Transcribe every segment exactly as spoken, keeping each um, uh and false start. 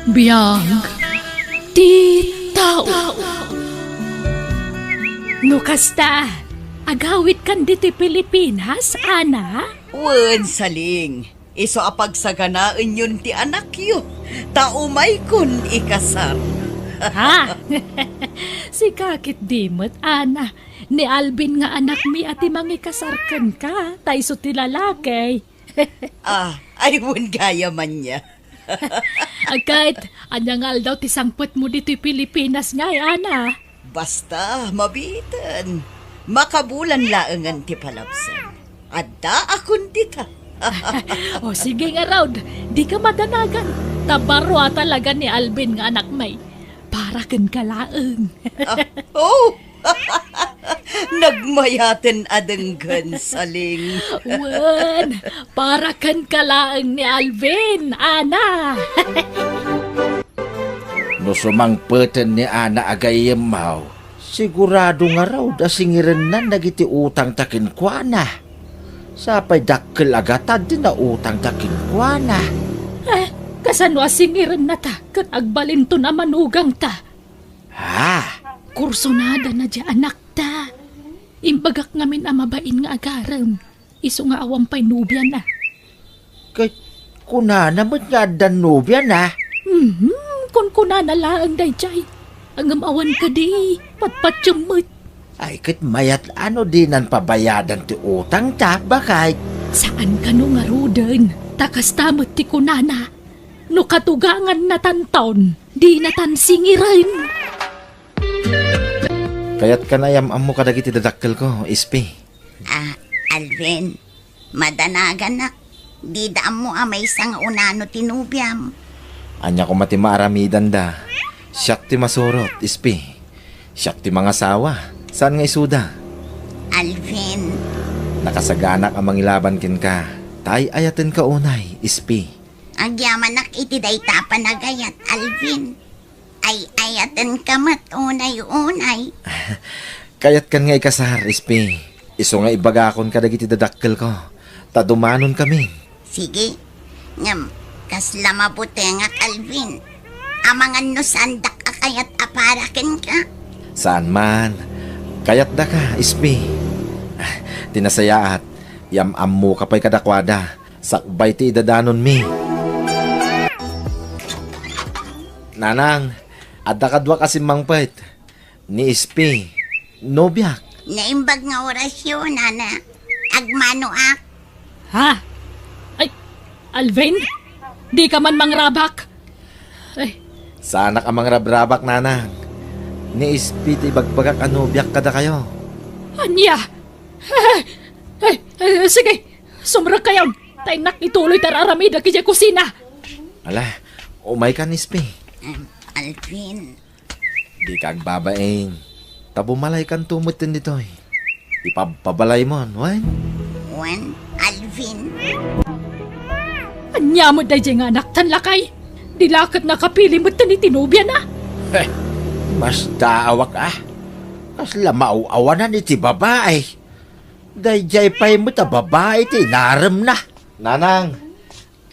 Biag ti tao. No kasta, agawidkan ditoy Pilipinas, Ana? Wen, Saling. Isu a pagsaganaenyon ti anakyo, ta umaykon ikasar. Ha? Sika ketdi met, Ana. Ni Alvin nga anakmi a ti mangikasar kenka, ta isu ti lalaki. Ah, ay, wen gayam ania. Agkat, ania nga aldaw ti sangpetmo ditoy Pilipinas ngay, Ana? Basta, mabiiten. Makabulan laengen ti palabsen. Addaakon dita. O, sige ngarud, dika madanagan. Ta baro a talaga ni Alvin nga anakmi. Para kenka laeng. Ah, oh! Nagmayaten a denggen, Saling. Wen, para kenka laeng ni Alvin, Ana. No sumangpeten ni Ana a gayyemmo, sigurado ngarud a singirennan dagiti utangta kenkuana. Sapay dakkel a gatad ti nautangta kenkuana. Eh, kasano a singirennata ket agbalinton a manugangta? Ha? Kursunadana diay anakta. Imbagak ngamin a mabain nga agarem. Isu nga awan pay nobiana. Ket kunana met nga addan nobiana? Mhm, kunkunana laeng daydiay. Ngem awan kadi, patpatiem met. Ay, ket mayat a no dinan pabayadan ti utangta, baket. Saan kano ngaruden, ta kasta met ti kunana. No katugangannatanton, dinatan singiren. Kayatkan a iyam-ammo kadagiti dadakkelko, Ispi. Ah, Alvin, madanaganak. Dida ammo a maysa nga unano ti nobiam. Ania koma ti maaramidanda? Siak ti masurot, Ispi. Siak ti mangasawa. Saan nga isuda? Alvin. Nakasaganak a mangilaban kenka. Ta ay-ayatenka unay, Ispi. Agyamanak iti dayta a panagayat, Alvin. Ay-ayatenka met unay-unay. Kayatkan nga ikasar, Ispi. Isu nga ibagakon kadagiti dadakkelko, ta dumanonkamin. Sige. Ngem, kasla mabutengak, Alvin. Amangan no saandak a kayat a para kenka. Saan man. Kayatdaka, Ispi. Ti nasayaat, iyam-ammoka pay kadakuada. Sakbay ti idadanonmi. Nanang, adda kaduak a simmangpet. Ni Ispi, nobiak. Naimbag nga orasyo, nana. Agmanoak. Ha? Ay, Alvin? Dika man mangrabak? Ay. Saanak a mangrabrabak, nanang. Ni Ispi ti ibagbagak a nobiak kadakayo. Ania? Ay, ay, ay, sige, sumrekkayon. Ta innak ituloy ti ar-aramidek idiay kusina. Ala, umaykan, Ispi. Em, Alvin. Dika agbabain. Ta bumalaykanto metten ditoy. Ipabpabalaymon, wen? Wen, Alvin. Ania met daydiay nga anaktan, lakay? Di la ket nakapili metten iti nobiana? Heh, masdaawak a. Kasla maaw-awanan iti babai. Daydiay pay met a babai ti inaremna. Nanang,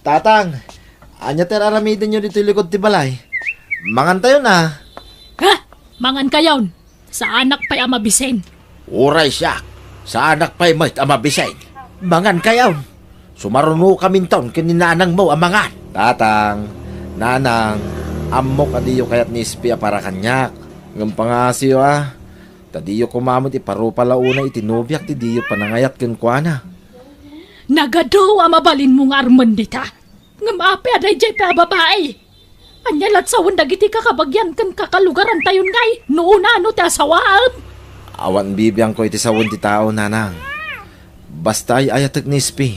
Tatang, ania ti ar-aramidenyo ditoy likod ti balay? Mangantayon a. Ha? Mangankayon? Saanak pay a mabisen. Uray siak, saanak pay met a mabisen. Mangankayon. Sumarunokaminton ken ni nanangmo a mangan. Tatang, nanang, ammok a diyo kayat ni Ispi a para kaniak. Ngem pangaasiyo a. Ta diyo koma met iparupa la unay iti nobiak ti diyo panangayat kenkuana. Nagadu a mabalinmo nga armen dita. Ngem apay a daydiay pay a babai? Ania lat sawen dagiti kakabagian ken kakalugarantayon ngay no unano ti asawaem? Awan bibiangko iti sawen ti tao, nanang. Basta ay-ayatek ni Ispi.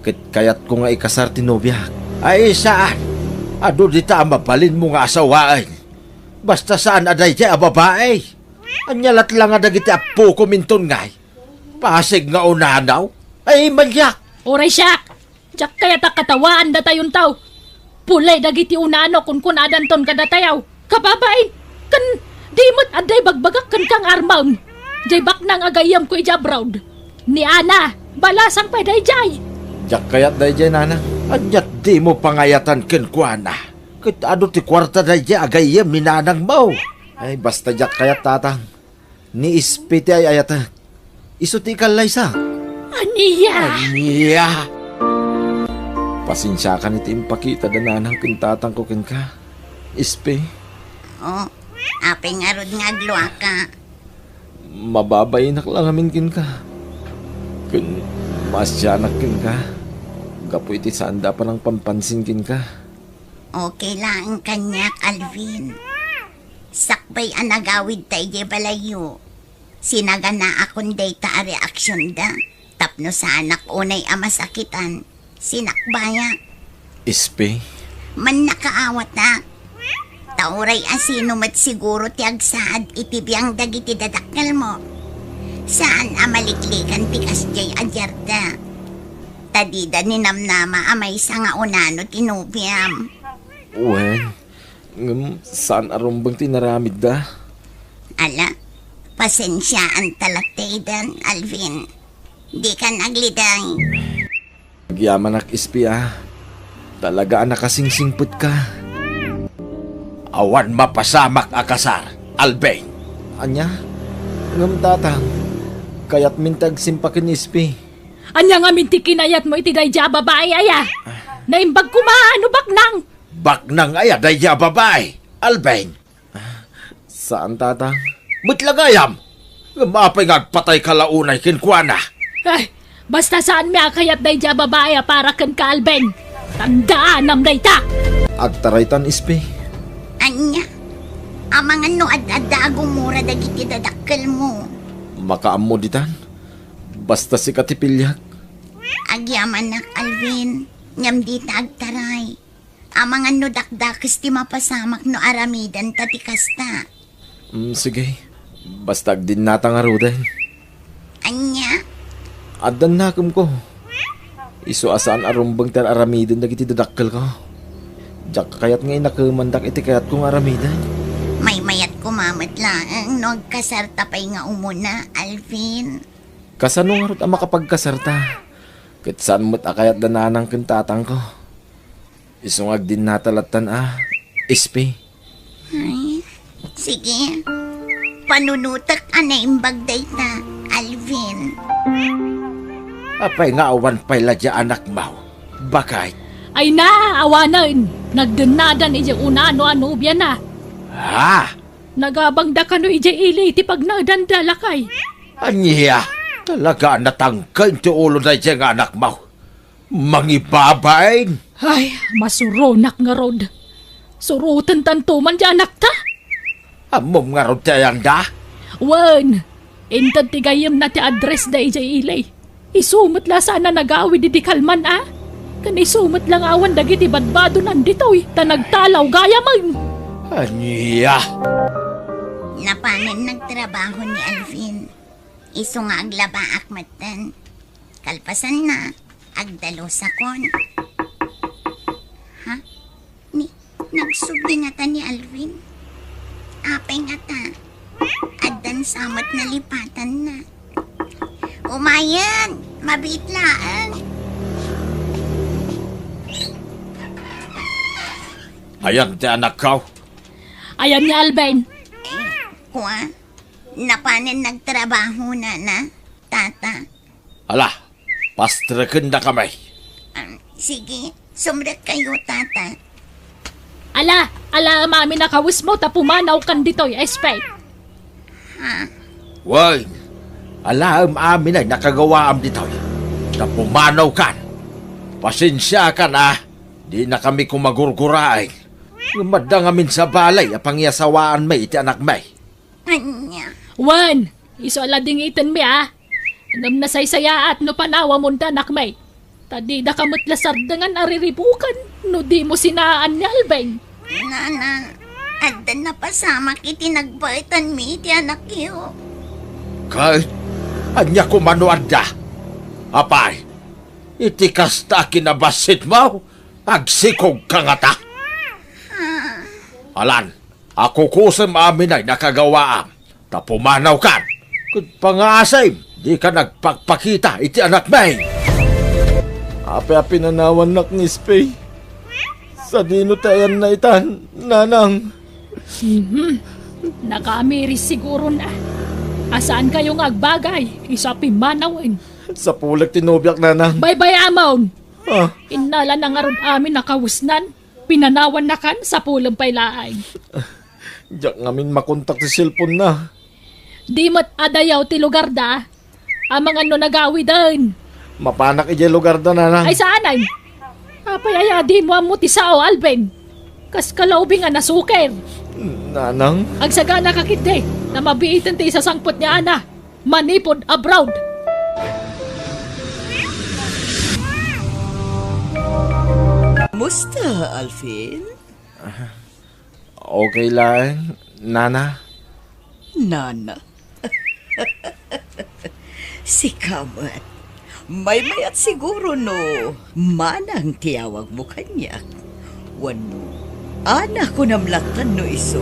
Ket kayatko nga ikasar ti nobiak. Ay, saan? Adu dita a mabalinmo nga asawaen. Basta saan a daydiay a babai. Ania lat la nga dagiti appokominton ngay? Pasig nga unanaw? Ay, maniak! Uray siak! Diak kayat a katawaan datayon tao. Pulay dagiti unano kunkunadanton kadatayo. Kababain, ken di met adda ibagbagak kenka nga armem. Diay baknang a gayyemko idiay abroad. Ni Ana, balasang pay daydiay. Diak kayat daydiay, nanang. Aniat dimo pangayatan kenkuana? Ket adu ti kuarta daydiay a gayyem ni nanangmo? Ay, basta diak kayat, Tatang. Ni Espe ti ay-ayatek. Isu ti ikallaysak. Ania? Ania? Pasensiakan iti impakita da nanang ken tatangko kenka, Espe. Oh, apay ngarud nga agluaka? Mababainak la ngamin kenka. Ken maasianak kenka. Gapu iti saanda a panangpanpansin kenka. Okay laeng kaniak, Alvin. Sakbay a nagawidta idiay balayyo, sinaganaakon dayta a reaksionda tapno saanak unay a masakitan, sinakbayak. Espe? Mannakaawatak. Ta uray asino met siguro ti agsaad iti biang dagiti dadakkelmo. Saan a maliklikan ti kasdiay a diarda. Ta dida ninamnama a maysa nga unano ti nobiam. Wen, ngem saan a rumbeng ti inaramidda. Ala, pasensiaanta latta itan, Alvin. Dikan aglidang. Agyamanak, Espe, a. Talaga a nakasingsingpetka. Awan mapasamak a kasar, Alvin. Ania? Ngem, Tatang, kayatmin ti agsimpa ken Espe. Ania ngamin ti kinayatmo iti daydiay a babai, aya? Naimbag koma no baknang. Baknang aya daydiay a babai, Alvin? Saan, Tatang. Met la gayam. Ngem apay nga agpatayka la unay kenkuana? Ay, basta saanmi a kayat daydiay a babai a para kenka, Alvin. Tandaanam dayta. Agtaraytan, Espe. Ania? Amangan no ad-adda a gumura dagiti dadakkelmo. Makaammo ditan. Basta sika ti piliak. Agyamanak, Alvin. Ngem dita agtaray. Amangan no dakdakes ti mapasamak no aramidenta ti kasta. Mm, sige. Basta agdinnata ngaruden. Ania? Addan nakemko. Isu a saan a rumbeng ti aramiden dagiti dadakkelko. Diak kayat nga inakemandak iti kayatko nga aramiden. Maymayat koma met laeng no agkasarta pay nga umuna, Alvin. Kasano ngarud a makapagkasarta? Ket saan met a kayat da nanang ken tatangko. Isu nga agdinnata lattan a, Espe. Ay, sige. Panunotek a naimbag dayta, Alvin. Apay nga awan pay la diay anakmo, baket? Ay na, awanen. Nagdennadan idiay unano a nobiana. Ha? Nagabangda kano idiay ili ti pagnaedanda, lakay. Ania? Talaga a natangken ti ulo daydiay nga anakmo. Mangibabain! Ay, masuronak ngarud. Surotentanto man ti anakta. Ammom ngarud ti ayanda? Wen, inted ti gayyemna ti addressda idiay ili. Isu met la saan a nagawid idi kalman a. Ken isu met la nga awan dagiti badbadonan ditoy ta nagtalaw gayamen. Ania? Napanen nagtrabaho ni Alvin. Isu nga aglabaak metten. Kalpasanna, agdalusakon. Ha? Ni, nagsubli ngata ni Alvin? Apay ngata? Addan sa met nalipatanna. Umayen, mabiit laeng. Ayan ti anakko. Ayan ni Alvin. Eh, kua? Napanen nagtrabaho, nana, tata? Ala, pastrekendakami. Ah, sige, sumrekkayo, tata. Ala, alaem amin a kawesmo ta pumanawkan ditoy, Espe. Ha? Wen, alaem amin a nakagawaam ditoy ta pumanawkan. Pasensiakan a, dinakami koma gurguraen. Ngem adda ngamin sa balay a pangiasawaanmi iti anakmi. Ania? Wen, isu a ladingitenmi a. Ngem nasaysayaat no panawamon ti anakmi. Ta didaka met la sardengan a riribuken no dimo sinaan ni Alvin. Nana, adda napasamak iti nagbaetanmi iti anakyo. Ket ania koma no adda? Apay, iti kasta a kinabassitmo, agsikogka ngata? Ah. Alan, a kukusem amin a nakagawaam, ta pumanawkan. Ket pangaasim, dika nagpakpakita iti anakmi. Apay a pinanawannak ni Espe? Sadino ti ayanna itan, Nanang? Mhm. Nakaamiris siguro na. A, saankayo nga agbagay, isu a pimmanawen. Sapulek ti nobiak, Nanang. Baybay-amon! Ah. Innalana ngarud amin a kawesnan. Pinanawannakan, sapulem pay laeng. Diak ngamin makontak ti cellphone-na. Di met adayaw ti lugarda. Amangan no nagawiden. Mapanak idiay lugarda, Nanang. Ay, saanen. Apay aya dimo ammo ti sao, Alvin? Kas kalaubing a nasuker. Nanang? Agsaganaka ketdi, ta mabiiten ti isasangpet ni Ana manipud abroad. Musta, Alvin? Okay laeng, Nana. Nana? Sika met. Maymayat siguro no Manang ti awagmo kaniak. Wenno Ana kunam lattan no isu.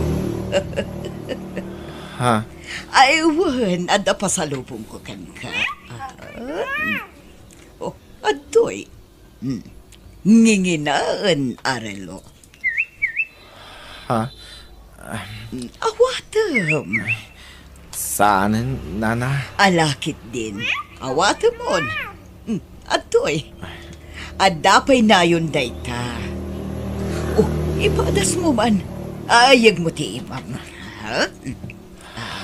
Ha? Ay, wen, adda pasalubongko kenka. Ah. Oh, adtoy. Hmm. Nginginaen a relo. Ha? Awatem. Saanen, Nana? Ala ketdin. Awatemon. Hmm, adtoy. Adda pay nayon dayta. Oh, ipadasmo man. Ayegmo ti imam. Ha?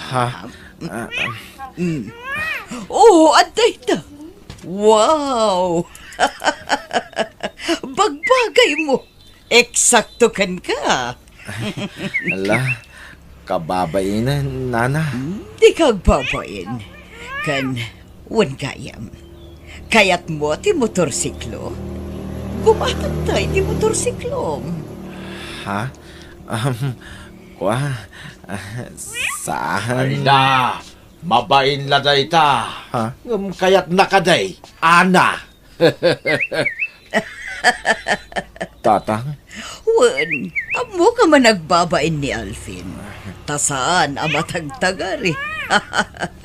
Ha? Ah, ah. Mm. Oh, adda ita. Wow! Bagbagaymo. Eksakto kenka. Ala, kababain, Nana. Hmm, dika agbabain. Ken, wen gayam. Kayatmo ti motorsiklo? Gumatagta iti motorsiklo. Ha? Um, Kua, ah, saan? Ay na, mabain la dayta. Ha? Ngem kayatna kadi, Ana. Tatang? Wen, ammok a managbabain ni Alvin. Ta saan a matagtagari.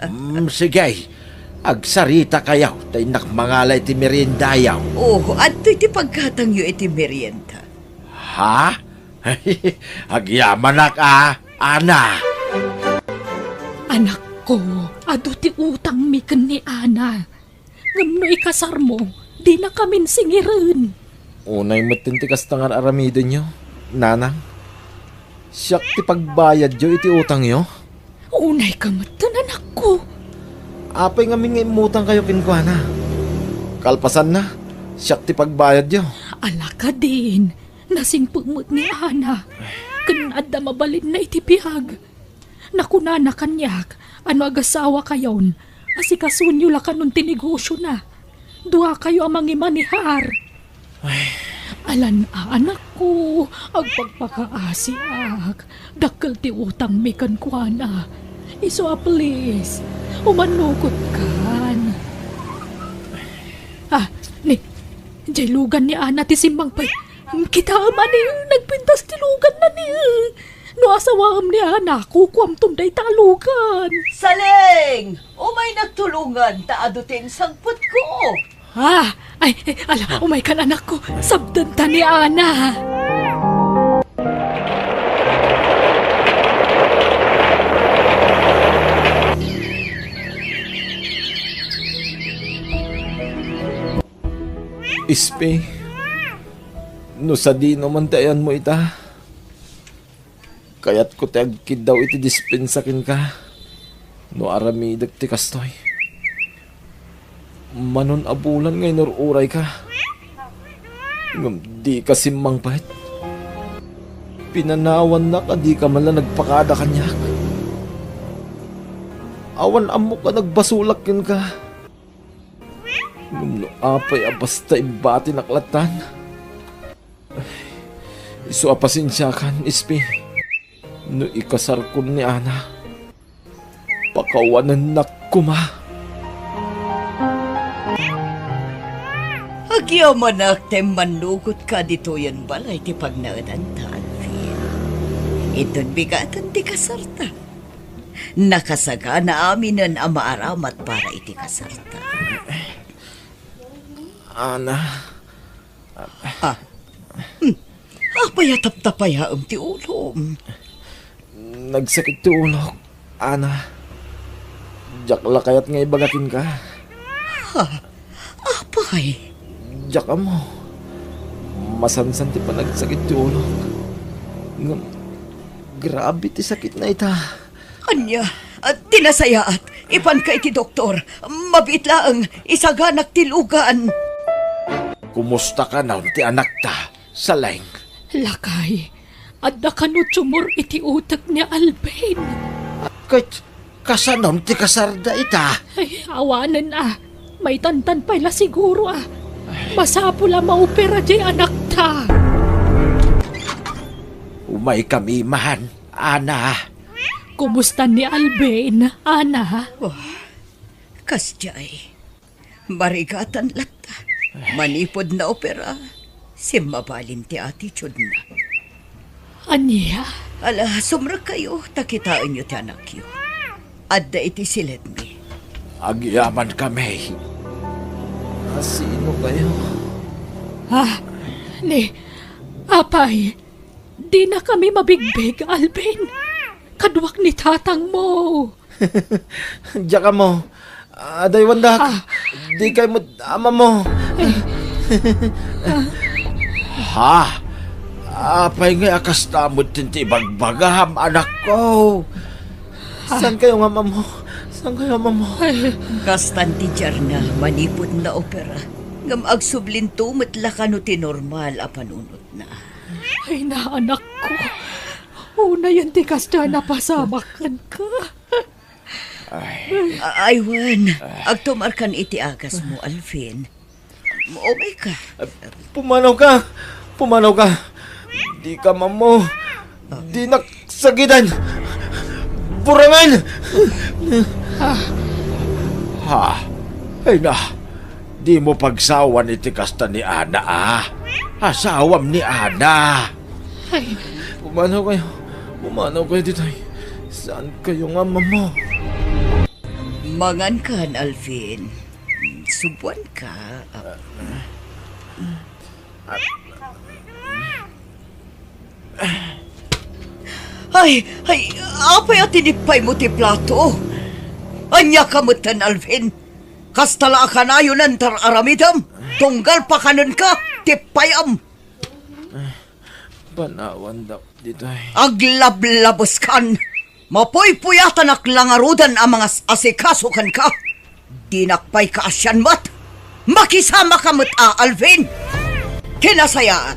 Mm, sige. Agsaritakayo, ta innak mangala iti meriendayo. Oh, adtoy ti paggatangyo iti merienda. Ha? Agyamanak a, Ana. Anakko, adu ti utangmi ken ni Ana. Ngem no ikasarmo, dinakamin singiren. Unay metten ti kasta nga ar-aramidenyo, Nanang. Siak ti pagbayadyo iti utangyo. Unayka metten, anakko. Apay ngamin nga immutangkayo kenkuana? Kalpasanna, siak ti pagbayadyo. Ala kadin, nasingpet met ni Ana. Ken adda mabalinna iti biag. Nakunana kaniak a no agasawakayon, asikasonyo la kanon ti negosiona. Duakayo a mangimanehar. Ay. Alan a, anakko, agpakpakaasiak. Dakkel ti utangmi kenkuana. Isu a please, umanugotkan. Ah, ni, jay lugan ni Ana ti simmangpet. Kitaem a ni, nagpintas ti luganna ni. No asawaem ni Ana, kukuamton dayta a lugan. Saleng! Umaynak tulongan ta adu ti insangpetko. Ah! Ay, ay, ala, umaykan, anakko. Sabdenta ni Ana. Ispi, no sadino man ti ayanmo ita, kayatko ti agkiddaw iti dispensa kenka no aramidek ti kastoy. Manon a bulan nga inur-urayka, ngem dika simmangpet. Pinanawannak a dika man la nagpakada kaniak. Awan ammok a nagbasolak kenka. Ngem no apay a basta imbatinak lattan, isu a pasensiakan, Ispi. No ikasarkon ni Ana, pakawanennak koma. Agyamanak ta immannugotka ditoyen balay ti pagnaedanta, Alvin. Inton bigaten ti kasarta. Nakasagana aminen a maaramat para iti kasarta. Ana. Ah. Hmm. Apay a taptapayaem ti ulom? Nagsakit ti ulok, Ana. Diak la kayat nga ibaga kenka. Ha? Apay? Diak ammo. Masansan ti panagsakit ti ulok. Ngem, grabe ti sakitna ita. Ania? Ah, ti nasayaat, ipanka iti doktor. Mabiit laeng, isaganak ti lugan. Kumusta kano ti anakta, Saleng? Lakay, adda kano tumor iti utek ni Alvin. Ket kasanon ti kasarda ita? Ay, awanen a. Maitantan pay la siguro a. Masapul a maopera diay anakta. Umaykami man, Ana. Kumusta ni Alvin, Ana? Wah, kasdiay. Marigatan latta. Manipud naopera, simmabalin ti attitude-na. Ania? Ala, sumrekkayo, ta kitaenyo ti anakyo. Adda iti siledmi. Agyamankami. Asino kayo? Ah, ni, apay, dinakami mabigbig, Alvin. Kaduak ni tatangmo. Diak ammo. Adaywandak. Ah. Dikay met amammo. Ha? Apay ngay a kasta met ti ibagbagam, anakko? Saan kayo nga amammo? Saan kayo amammo? Kastan ti diarna manipud naopera. Ngem agsublinto met la kano ti normal a panunotna. Ay, na, anakko. Unayen ti kasta a napasamak kenka. Ay. A-, ay, wen. Agtumarkan iti agasmo, Alvin. Umayka. Pumanawka. Pumanawka. Dika amammo. Dinak sagidan. Burangen. Ha? Ay na. Dimo pagsawan iti kasta ni Ana, a. Asawam ni Ana. Ay. Pumanaw kayo. Pumanaw kayo ditoy. Saan kayo nga amammo? Mangankan, Alvin. Subuanka. Ay, ay, apay a tinippaymo ti plato? Ania ka metten, Alvin? Kasta la a kanayon a intar-aramidem, tunggal pakanenka, tippayam. Panawandak ditoy. Aglablabeskan! Mapuypuyatanak la ngaruden a mangas-asikaso kenka. Dinak pay kaasian met. Makisamaka met a, Alvin! Ti nasayaat,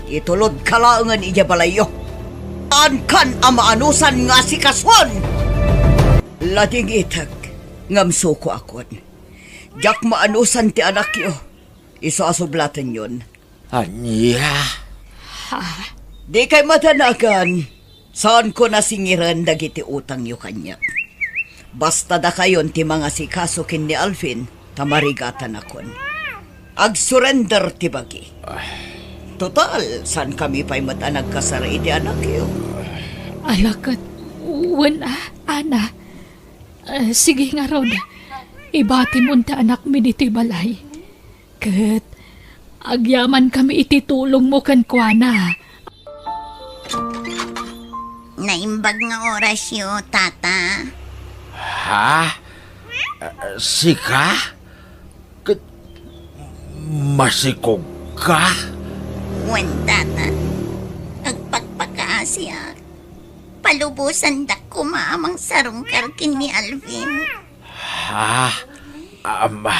itulodka laengen idiay balayyo. Saankan a maanusan nga asikasuon! Ladingitek, ngem sukoakon. Diak maanusan ti anakyo. Isu a sublatenyon. Ania? Ha? Dikay madanagan. Saanko a singiren dagiti utangyo kaniak. Basta dakayon ti mangasikaso ken ni Alvin, ta marigatanakon. Agsurrender ti bagi. Ay. Total, saankami pay met a nagkasar iti anakyo. Ala ket, wen a, Ana. Ah, sige ngarud, ibatimon ti anakmi ditoy balay. Ket agyamankami iti tulongmo kenkuana. Naimbag nga orasyo, Tata. Ha? Ah, sika? Ket masikogka? Wen, Tata. Agpakpakaasiak. Palubosandak koma a mangsarungkar ken ni Alvin. Ha? Ama.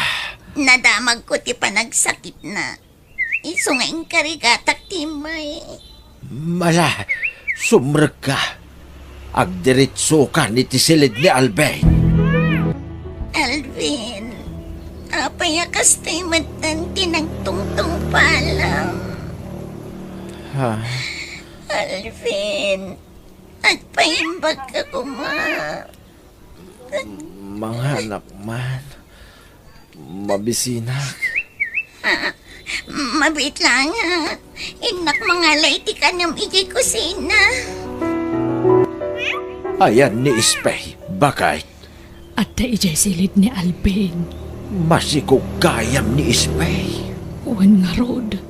Nadamagko ti panagsakitna. Isu nga inkarigatak ti immay. Mala, sumrekka. Agdiretsokan iti siled ni Alvin. Alvin, apay a kastoy metten ti nagtungtungpalam? Ha? Alvin, agpaimbagka koma. Manganak man. Mabisinak. Ah, mabiit laeng. Innak mangala iti kanem idiay kusina. Ayan ni Espay, baket. Adda idiay silid ni Alvin. Masikog gayam ni Espay. Wen ngarud.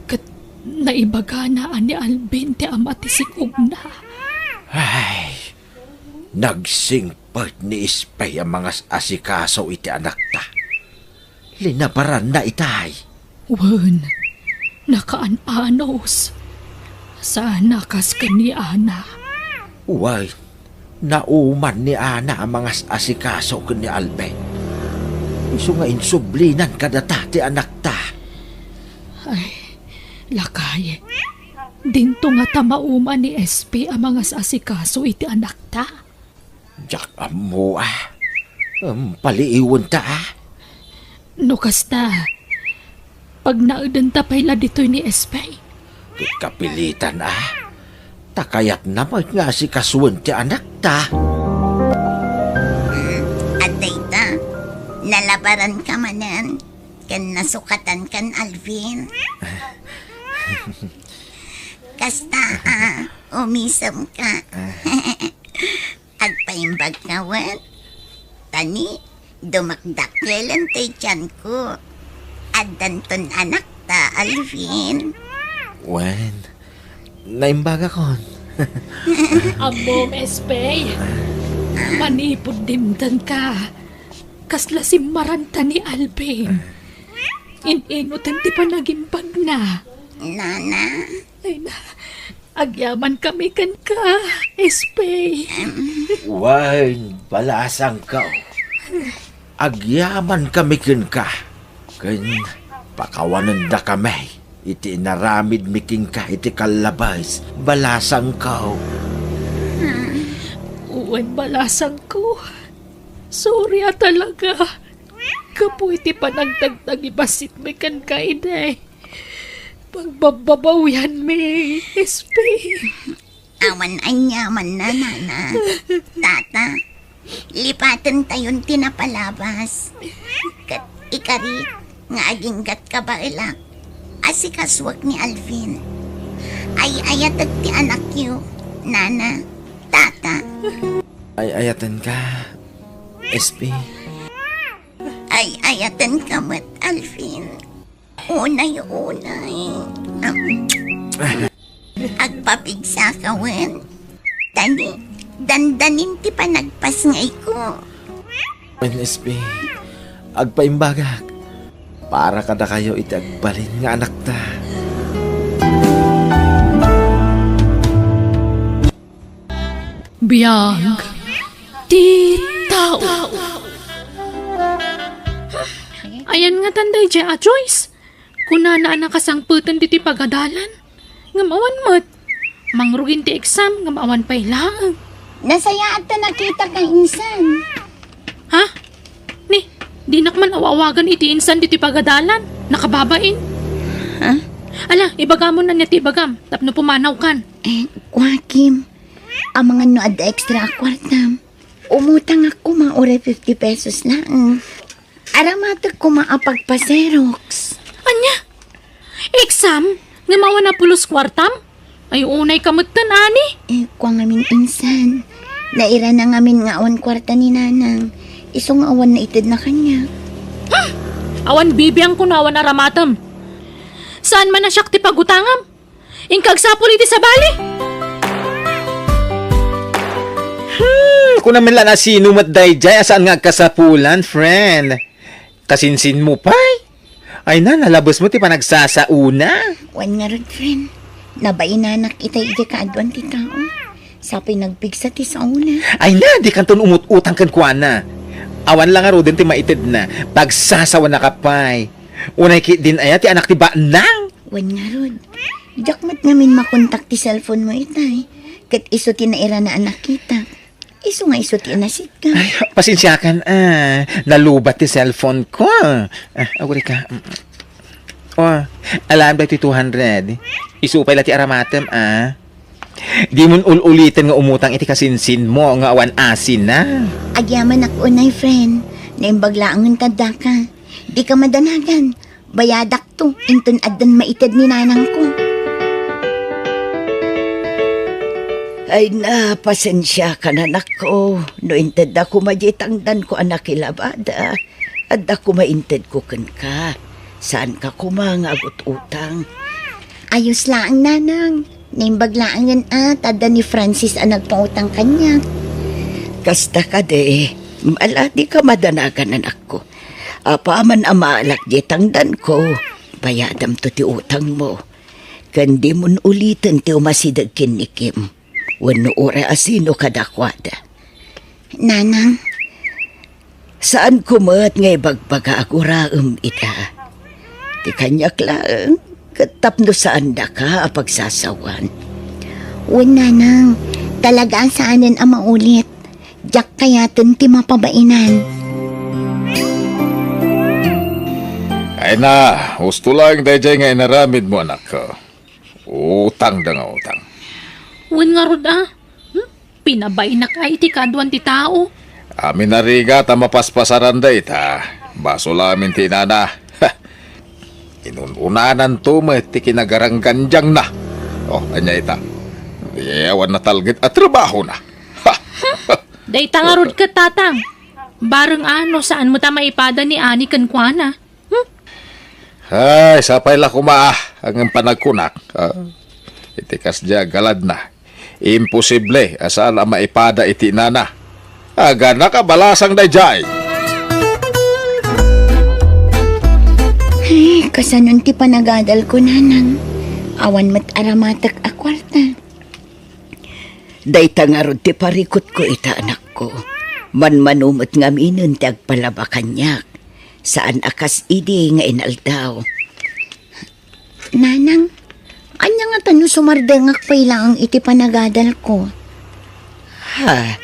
Ket Naibagana a ni Alvin ti ama ti sing-ogna. Ay, nagsingpet ni Espey a mangas-asikaso iti anakta. Linabaranna itay. Wen, nakaan-anos. Saan a kas ken ni Ana. Wen, nauman ni Ana a mangas-asikaso ken ni Alvin. Isu nga insublinan kadata ti anakta. Ay, lakay. Dinto ngata mauman ni Espey a mangas-asikaso iti anakta. Diak ammo a. Em, paliiwenta a. No kasta, pagnaedenta pay la ditoy ni Espey. Ket kapilitan a. Ta kayatna met nga asikasuen ti anakta. Hmm, adda ita. Nalabaranka manen. Ken nasukatankan, Alvin. Kasta a, umisemka. Agpaimbagka wen? Tani, dumakdakkelen ti tianko. Addanton anakta, Alvin. Wen, naimbagakon. Ammom, Espey. Manipud dimtengka, kasla simmaranta ni Alvin. In-inoten ti panagimbagna. Nana. Ay na, agyamankami kenka, Espey. Wen, balasangko. Agyamankami kenka. Ken pakawanendakami iti inaramidmi kenka iti kallabes, balasangko. Wen, balasangko. Sorry a talaga. Gapu iti panagdagdagibasitmi kenka idi. Pagbabbabawianmi, Espey. Awan aniamanna, Nana. Tata, lipatentayon ti napalabas. Ket ikari nga aginggatka baelak, asikasuek ni Alvin. Ay-ayatek ti anakyo, Nana, Tata. Ay-ayatenka, Espey. Ay-ayatenka met, Alvin. Unay, unay. Am. Agpapigsaka wen. Tani, dandanin ti panagpasngayko. Wen, Espey, agpaimbagak. Para kadakayo iti agbalin nga anakta. Biag ti tao. Ayan ngatan daydiay a Joyce? Kunana a nakasangpeten ditoy pagadalan. Ngem awan met. Mangrugin ti exam, ngem awan pay laeng. Nasayaat ta nakitak a insan. Ha? Ni, dinak man aw-awagan iti insan ditoy pagadalan. Nakababain. Ha? Ala, ibagamon ania ti ibagam, tapno pumanawkan. Eh, kua, Kim. Amangan no adda extra a kuartam. Umutangak koma uray fifty pesos laeng. Aramatek koma a pagpa-Xerox. Ania? Exam? Ngem awan a pulos kuartam? Ay, unay ka metten, ani? Eh, kua ngamin insan. Nairana ngamin nga awan kuarta ni Nanang. Isu nga awan naitedna kaniak. Hmm! Awan bibiangko no awan aramatem. Saan man a siak ti pagutangam? Inka agsapul iti sabali? Hmm, kunam met la a sino met daydiay a saan nga agkasapulan, friend. Kasinsinmo pay? Ay na, nalabesmo ti panagsasaona. Wen ngarud, friend. Nabainanak itay idiay kaaduan ti tao. Sapay nagpigsa ti saona. Ay na, dikanton umut-utang kenkuana. Awan la ngaruden ti maitedna. Pagsasaonaka pay. Unay ketdin aya ti anak ti banang? Wen ngarud. Diak met ngamin makontak ti cellphone mo itay. Ket isu ti nairana a nakitak. Isu nga isu ti inasitko. Ay, pasensiakan a. Nalubat ti cellphone ko. Ah, agurayka. Mm. Oh, alaem daytoy two hundred. Isu pay la ti aramatem a. Dimon ul-uliten nga umutang iti kasinsinmo nga awan asina. Agyamanak unay, friend. Naimbag laengen ta addaka. Dika madanagan. Bayadakto, inton addan maited ni nanangko. Ay na, pasensiakan, anakko, no intedda koma diay tangdanko a nakilabada. Adda koma intedko kenka. Saanka koma nga agut-utang. Ayos laeng, nanang. Naimbag laengen a ta adda ni Francis a nagpautang kaniak. Kasta kadi, ala, dika madanagan, anakko. Apaman a maalak diay tangdanko, bayadamto ti utangmo. Ken dimon uliten ti umasideg ken ni Kim wenno uray a sino kadakuada. Nanang. Saanko met nga ibagbaga a guraem ita. Ti kaniak laeng, ket tapno saandaka a pagsasawan. Wen, nanang, talaga a saanen a maulit. Diak kayaten ti mapabainan. Ay na, husto laeng daydiay nga inaramidmo, anakko. Utangda nga utang. Wen ngarud a. Hmm? Pinabainak ay iti kaduan ti tao. Amin a rigat a mapaspasaranda ita. Basol amin ti inana. Inun-unananto met ti kinagaranggandiangna. Oh, ania ita? Awan natalged a trabahona. Dayta ngarud ket, tatang. Bareng a no saan met a maipada ni Ani kenkuana. Hmm? Ay, sapay la koma, ah, ngem panagkunak. Ah, iti kasdiay a galadna, imposible a saan a maipada iti inana. Agana kabalasang daydiay. Ay, kasanon ti panagadalko, nanang? Awan met aramatek a kuarta. Dayta ngarud ti parikutko ita, anakko. Manmano met ngaminen ti agpalaba kaniak. Saan a kas idi nga inaldaw. Nanang, ania ngata no sumardengak pay laeng iti panagadalko? Ha?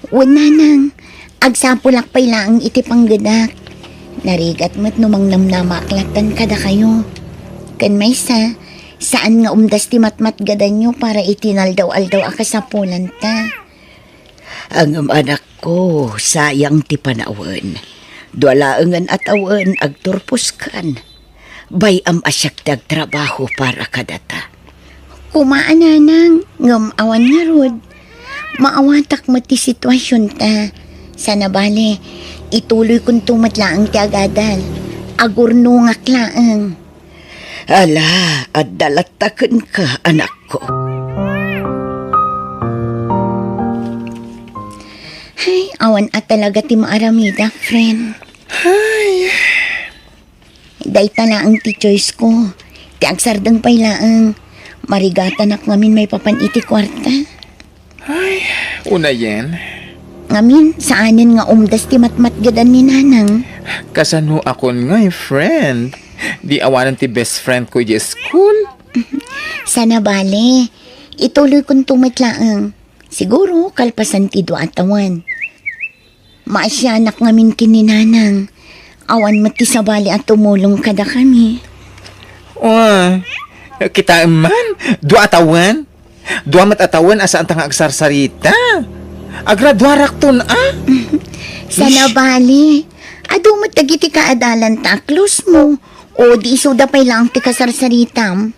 Wen, nanang, agsapulak pay laeng iti panggedak. Narigat met no mangnamnamaak lattan kadakayo. Ken maysa, saan nga umdas ti matmatgadanyo para iti naldaw-aldaw a kasapulanta. Ngem, anakko, sayang ti panawen. Dua laengen a tawen agturposkan. Bay-am a siak ti agtrabaho para kadata. Koma a, nanang, ngem awan ngarud. Maawatak met ti situasionta. Sana bale, ituloykonto met laeng ti agadal. Agurnongak laeng. Ala, adda latta kenka, anakko. Ay, awan a talaga ti maaramidak, friend. Ay. Dayta laeng ti choice ko. Ti agsardeng pay laeng. Marigatanak ngamin maipapan iti kuarta. Ay, unayen. Ngamin, saanen nga umdas ti matmatgedan ni Nanang. Kasano akon ngay, friend? Di awanen ti best friend ko idiay school? Sana bale. Ituloykonto met laeng. Siguro, kalpasan ti dua a tawen. Maasianak ngamin ken ni Nanang. Awan met ti sabali a tumulong kadakami. Oh, kitaem man, dua a tawen. Dua met a tawen a saanta nga agsarsarita. Agraduarakton a. Sana bali. Adu met dagiti kaadalanta a close mo. O di isuda pay laeng ti kasarsaritam?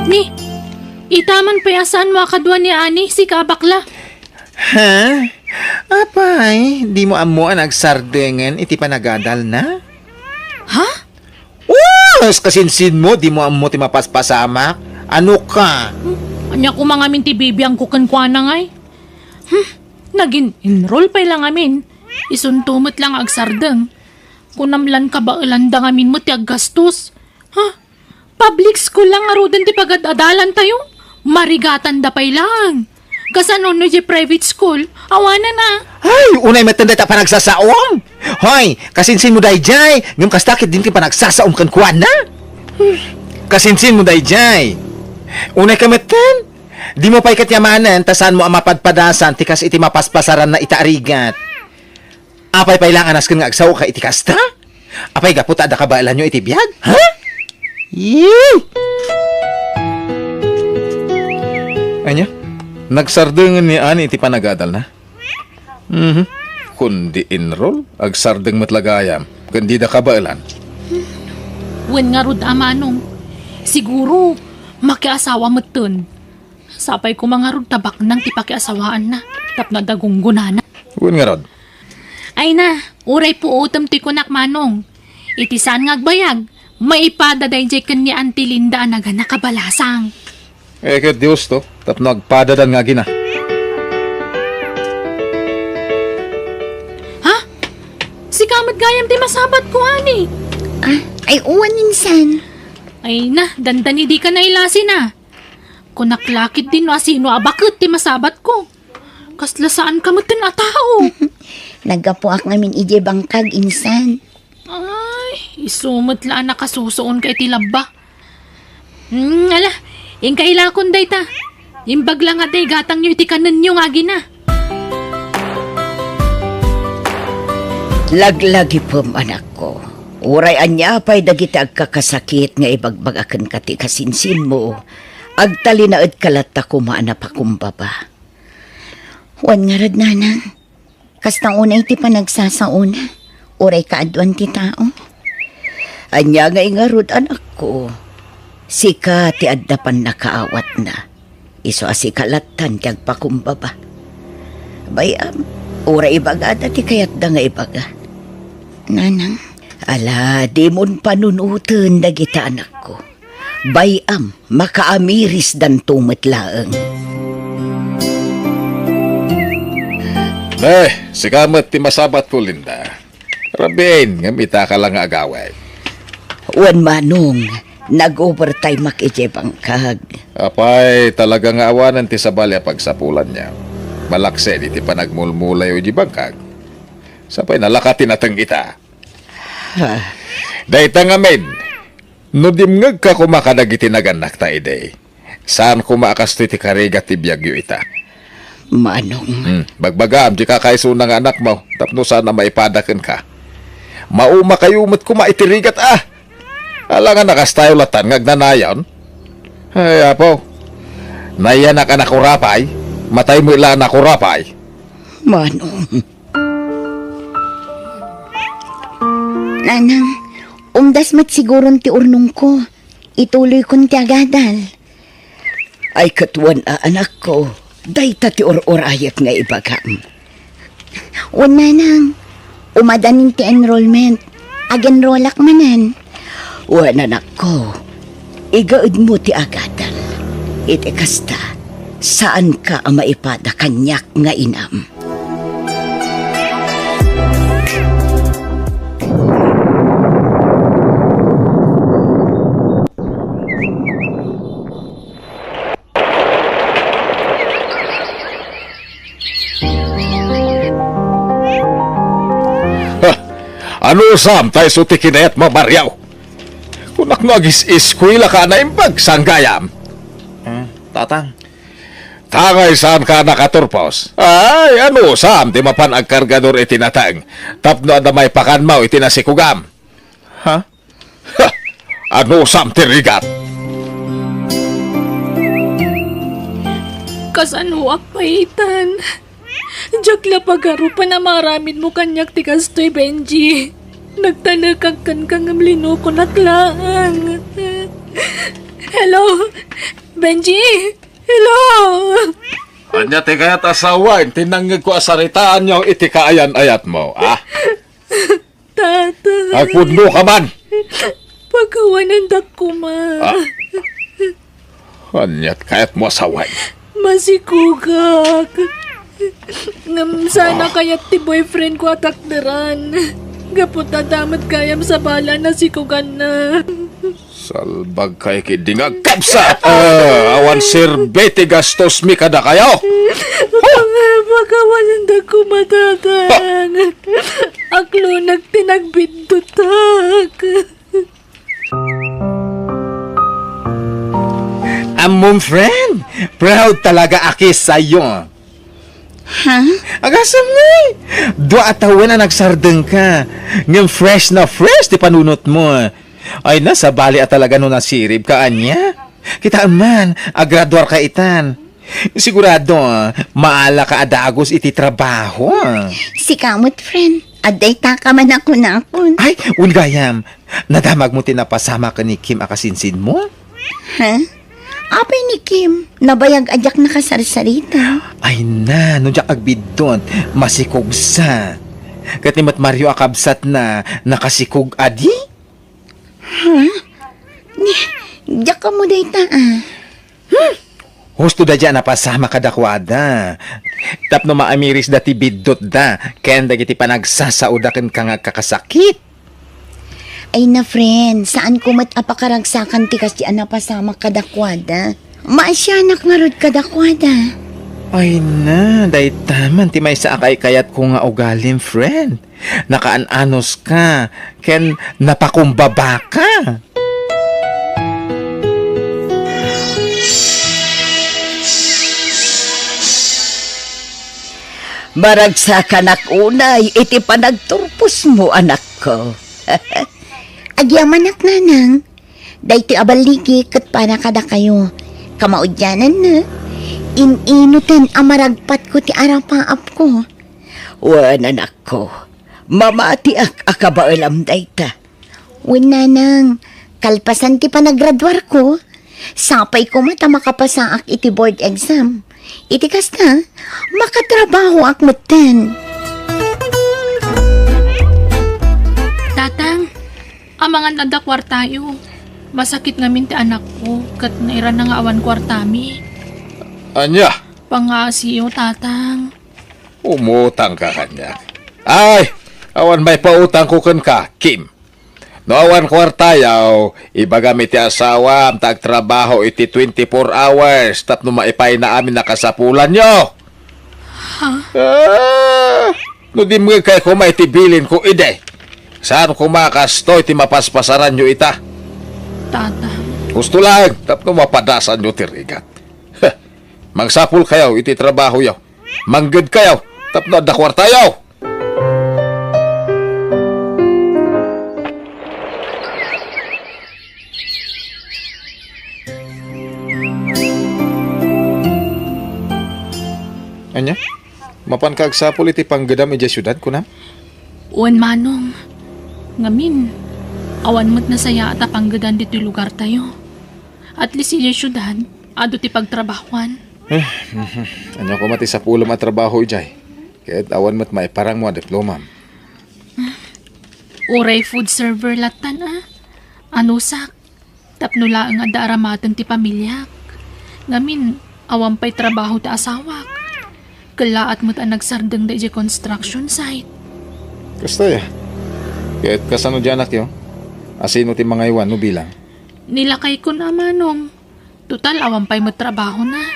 Ni, itaman pay a saan mo a kadua ni Ani, sika a bakla. Ha? Apay, di mo ammo a nagsardengen iti panagadalna? Ha? Us, kasinsin mo, di mo ammo ti mapaspasamak? Ano ka? Hmm, ania koma ngamin ti bibiangko kenkuana ngay? Hmm, nagin-enroll pay la ngamin. Isunto met la nga agsardeng. Kunam lan kabaelanda ngamin met ti aggastos. Ha? Public school lang ngaruden ti pagad-adalantayo? Marigatanda pay lang. Kasano no di private school? Awanan a. Ay, unay metten dayta panagsasaom. Hoy, kasinsin mo dayjay, ngem kasta ket din ti panagsasaom kenkuana. Kasinsin mo dayjay. Unay ka metten. Di mo pay ket yamanen ta saan mo a mapadpadasan ti kas iti mapaspasaranna ita a rigat. Apay pay lang a nasken nga agsaoka iti kasta? Apay gapu ta adda kabaelanyo iti biag? Ha? Yee! Ania? Nagsardengen ni Ani iti panagadalna? Mhm. Kundi enroll, agsardeng met la gayam, ken dida kabaelan. Wen ngarud a manong, siguro makiasawa metten. Sapay koma ngarud ta baknang ti pakiasawaanna tapno adda gunggonana. Wen ngarud. Ay na, uray puotem ti kunak, manong. Iti saan nga agbayag, Maipada daydiay ken ni Auntie Linda a nagana kabalasang. Eh, ket Dios to, tapno agpadadan nga agina. Ha? Sika met gayam ti masabatko, ani? Ah, ay, wen, insan. Ay na, dandani dika nailasin, a. Kunak lakit din no asino a baket ti masabatko. Kasla saanka metten a tao. Naggapuak ngamin idiay bangkag, insan. Ay, isu met la a nakasusuonka iti labba. Hmm, ala, inka ilakon dayta. Imbag la nga dayta igatangyo iti kanenyo nga agina. Laglagipem, anakko. Uray ania pay dagiti agkakasakit nga ibagbagakenka ti kasinsinmo, agtalinaedka latta koma a napakumbaba. Wen ngarud, nanang, kasta unay ti panagsasaona, uray kaaduan ti tao. Ania ngay ngarud, anakko? Sika ti adda pannakaawatna. Isu a sika lattan ti agpakumbaba. Bay-am, uray ibagada ti kayatda nga ibaga. Nanang. Ala, dimon panunoten dagita, anakko. Bay-am, makaamirisdanto met laeng. Eh, sika met ti masabatko, Linda. Rabiin, ngem itaka la nga agawid. Wen, manong, nag-overtime-ak idiay bangkag. Apay, talaga nga awanen ti sabali a pagsapulanyo. Malaksid iti panagmulmulayo idiay bangkag. Sapay nalaka ti nateng ita. Ah. Dayta ngamin, no dimngegka koma kadagiti nagannakta idi, saan koma a kastoy ti karigat ti biagyo ita. Manong. Hmm, bagbagaam ti kakaisuna nga anakmo, tapno saan a maipada kenka. Maumakayo met koma iti rigat, a! Alangan a kastayo latan nga agnanayon. Ay, Apo, nayanak a nakurapay, matay met la a nakurapay. Manong. Nanang, umdas met siguron ti urnongko. Ituloykon ti agadal. Ay, ket wen a, anakko, dayta ti ur-urayek nga ibagam. Wen, nanang, umadanin ti enrollment. Ag-enrollak manen. Wen, anakko, igaedmo ti agadal. Iti kasta, saanka a maipada kaniak nga inam. Ha! Anusam ta isu ti kinayatmo, Mario? Kunak no agis-eskuelaka a naimbag, saan gayam? Hmm, Tatang. Tangay saanka a nakaturpos. Ay, anusam ti mapan agkargador iti nateng tapno adda maipakanmo iti nasikugam? Ha? Ha! Anusam ti rigat? Kasanoak pay itan? Diak la pagarupen a maaramidmo kaniak ti kastoy, Benji. Nagtalekak kenka ngem linukonak laeng. Hello? Benji? Hello? Ania ti kayat a sawen ti nangngegko a saritaanyo iti kaayan-ayatmo, a? Tatang. Agpudno ka man! Pakawanendak koma. Ah. Ania ti kayatmo a sawen? Masikugak. Ngem saan a kayat ti boyfriend ko a takderan. Gapu ta adda met gayam sabali a nasikuganna. Salbagka ket di nga agkabsat! Ah, awan serbi ti gastosmi kadakayo! Pakawanendak koma, Tatang. Aklonek ti nagbiddutak. Ammom, friend, proud talaga aki sayo. Ha? Agasem ngay! Dua a tawen a nagsardengka. Ngem fresh na fresh ti panunotmo. Ay na, sabali a talaga no nasiribka, ania? Kitaem man, agraduarka itan. Sigurado, maalaka a dagus iti trabaho. Sika met, friend. Adda itaka man a kunakon. Ay, wen gayam, nadamagmo ti napasamak ken ni Kim a kasinsinmo? Ha? Apay ni Kim? Nabayag a diak nakasarsarita. Ay na, no diak agbiddut, masikugsa. Ket ni met Mario a kabsatna, nakasikug adi? Ah? Ni, diak ammo dayta, ah. Husto daydiay a napasamak kadakuada. Tapno maamirisda ti biddutda ken dagiti panagsasaoda kenka nga agkakasakit. Ay na, friend, saanko met a pakaragsakan ti kasdiay a napasamak kadakuada. Maasianak ngarud kadakuada. Ay na, dayta man ti maysa a kaykayatko nga ugalim, friend. Nakaan-anuska, ken napakumbabaka. Maragsakanak unay iti panagturposmo, anakko. Agyamanak, nanang. Daytoy a balligi ket para kadakayo. Kamaudiananna, in-inuten a maragpatko ti arapaapko. Wen, anakko, mamatiak a kabaelam dayta. Wen, nanang, kalpasan ti panagraduarko, sapay koma ta makapasaak iti board exam. Iti kasta, makatrabahoak metten. Tatang, amangan adda kuartayo. Masakit ngamin ti anakko, ket nairana nga awan kuartami. Ania? Pangaasiyo, Tatang. Umutangka kaniak. Ay, awan maipautangko kenka, Kim. No awan kuartayo, ibagam iti asawam ta agtrabaho iti twenty-four hours tapno maipayna amin a kasapulanyo. Ha? Ah, no dimngegkayo koma iti bilinko idi, saan koma a kastoy ti mapaspasaranyo ita? Tata. Husto laeng tapno mapadasanyo ti rigat. Heh, mangsapulkayo iti trabahoyo. Manggedkayo tapno adda kuartayo. Ania? Mapanka agsapul iti panggedam idiay siudad, kunam? Wen, Manong. Ngamin, awan met nasayaat a panggedan ditoy lugartayo. At least idiay siudad, adu ti pagtrabahoan. Eh, mhm. Ania koma ti sapulem a trabaho idiay? Ket awan met maiparangmo a diplomam. Uray food server lattan, a? Anusak, tapno laeng adda aramaten ti pamiliak. Ngamin, awan pay trabaho ti asawak. Kellaat met a nagsardeng daydiay construction site. Kasta ya. Ket kasano di anakyo? Asino ti mangaywan no bilang? Ni lakaykon, Manong. Total, awan pay met trabahona.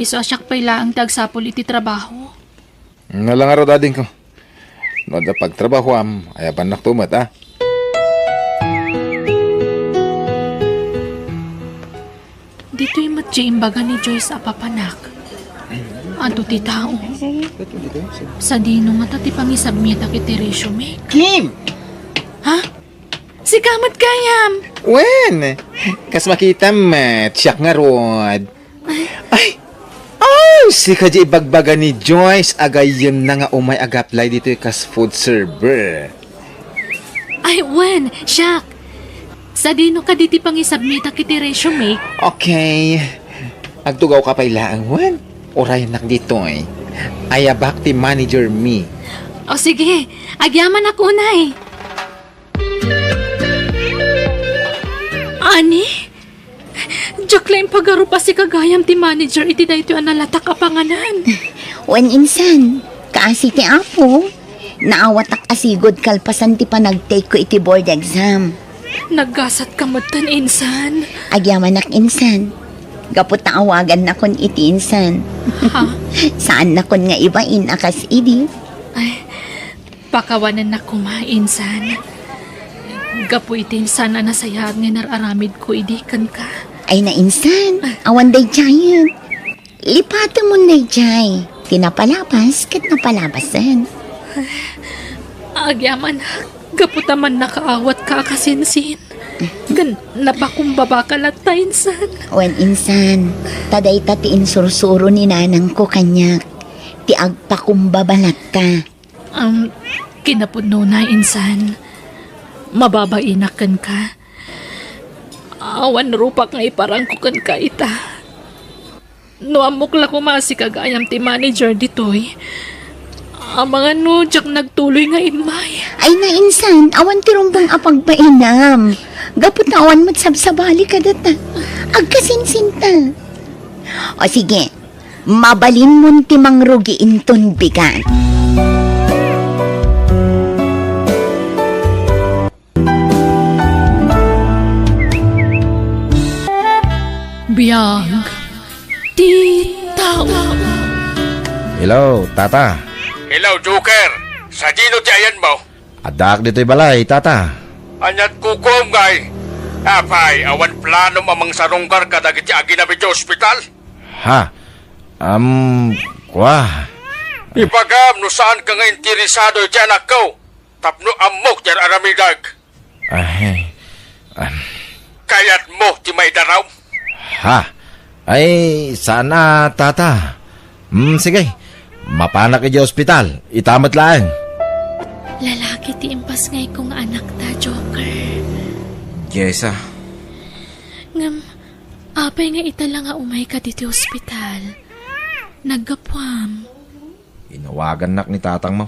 Isu a siak pay laeng ti agsapul iti trabaho. Nala ngarud, adingko. No adda pagtrabahoam, ayabannakto met, a? Ditoy met ti imbaga ni Joyce a papanak. Adu ti tao. Sadino ngata ti pangisubmitak iti resume? Kim! Ha? Sika met gayam! Wen, kas makitam met, siak ngarud. Ay! Ay! Ay, sika di ibagbaga ni Joyce a gayyemna nga umay ag-apply ditoy kas food server. Ay, wen, siak. Sadino kadi ti pangisubmitak iti resume? Okay. Agtugawka pay laeng, wen? Urayennak ditoy. Ayabak ti manager mi. O sige, agyamanak unay. Ani? Diak la impagarup a sika gayam ti manager iti daytoy a nalatak a panganan. Wen insan, kaasi ti Apo, naawatak a sigud kalpasan ti panagtake ko iti board exam. Naggasatka metten, insan. Agyamanak, insan. Gapu ta awagannakon iti insan. Ha? Saannakon nga ibain a kas idi. Ay, pakawanennak koma, insan. Gapu iti insan a nasayaat nga inar-aramidko idi kenka. Ay na, insan, awan daydiayen. Lipatemon daydiay. Ti napalabas ket napalabasen. Agyamanak, gapu ta mannakaawatka a kasinsin. Ken napakumbabaka latta, insan. Wen, insan, ta dayta ti insursuro ni nanangko kaniak. Ti agpakumbaba latta. Um, kinapudnona, insan. Mababainak kenka. Awan rupak nga iparangko kenka ita. No ammok la koma a sika gayam ti manager ditoy, amangan no diak nagtuloy nga immay. Ay na, insan, awan ti rumbeng a pagbainam. Gapu ta awan met sabsabali kadata. Agkasinsinta. O sige, mabalinmon ti mangrugi inton bigat. Biag ti tao. Hello, Tata. Hello, Joker. Sadino ti ayanmo? Addaak ditoy balay, Tata. Ania't kukuam ngay? Apay, awan planom a mangsarunggar kadagiti aginam iti ospital? Ha? Am, kua. Ibagam no saanka nga interesado iti anakko tapno ammok ti ar-aramidek. Ay, am. Kayatmo ti maidaraw? Ha? Ay, saan a, Tata. Hmm, sige. Mapanak idiay ospital. Ita met laeng. Lalaki ti impasngayko nga anakta, Joker. Jessa. Ngem, apay nga ita la nga umayka ditoy ospital? Naggapuam. Inawagannak ni tatangmo.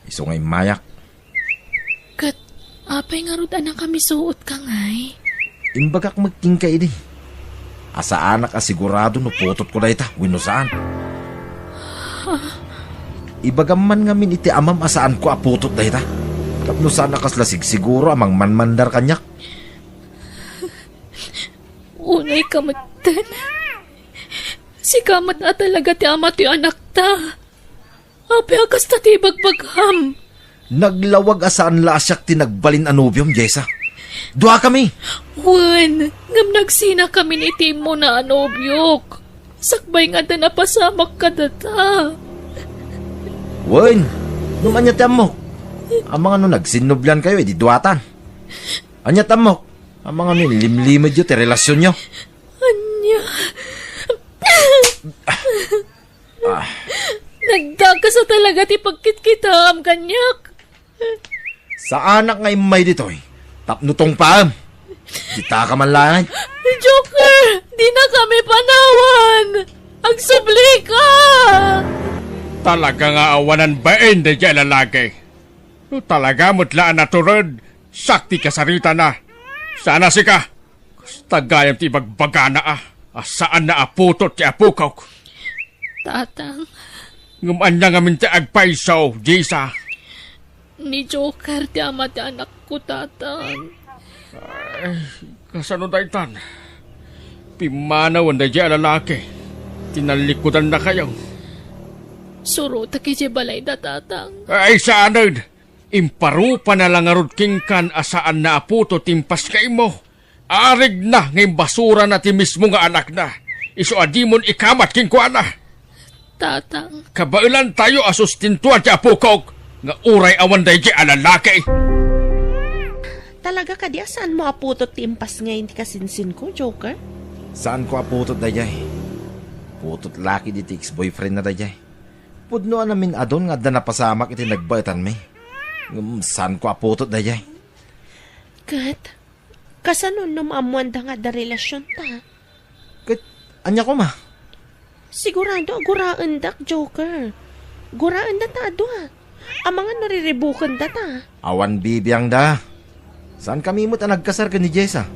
Isu nga immayak. Ket apay ngarud a nakamisuotka ngay? Imbagak met kenka idi a saanak a sigurado no putotko dayta wenno saan. Ibagam man ngamin iti amam a saanko a putot dayta tapno saan a kasla sigsiguro a mangmanmandar kaniak. Unayka metten. Sika met a talaga ti ama ti anakta. Apay a kasta ti ibagbagam? Naglawag a saan la a siak ti nagbalin a nobiom, Jessa. Duakami. Wen, ngem nagsinakamin iti immuna a nobiok. Sakbay nga adda napasamak kadata. Wen, ngem ania ti ammok? Amangan no nagsinnobiankayo idi duatan. Ania ti ammok? Amangan no inlimlimedyo ti relasionyo? Ania? Ah. Nagdakes a talaga ti pagkitkitaam kaniak. Saanak nga immay ditoy tapno tungpaem. Kitaka man laeng. Joker, dinakami panawan. Agsublika. Talaga nga awanan bain daydiay a lalaki. No talaga met la a natured, sakti kasaritana. Sana sika, kasta gayam ti ibagbagana a, a saanna a putot ti apokok. Tatang. Ngem ania ngamin ti agpayso, Jessa? Ni Joker ti ama ti anakko, Tatang. Ay, kasano daytan? Pimmanawen daydiay a lalaki. Tinallikudannakayo. Surotek idiay balayda, Tatang. Ay, saanen? Imparupana la ngarud kenkan a saanna a putot ti impasngaymo. Arigna nga imbasurana ti mismo nga anakna. Isu a dimon ikamat kenkuana. Tatang. Kabaelantayo a sustentuan ti apokok nga uray awan daydiay a lalaki. Talaga kadi a saanmo a putot ti impasngay ti kasinsinko, Joker? Saanko a putot daydiay. Putot la ketdi ti ex-boyfriendna daydiay. Pudno a namin-adun nga adda napasamak iti nagbaetanmi. Ngem saanko a putot daydiay. Ket, kasano no maammoanda nga adda relasionta? Ket, ania koma? Sigurado a guraendak, Joker. Guraendata a dua. Amangan no riribukendata. Awan bibiangda. Saankami met a nagkasar ken ni Jessa.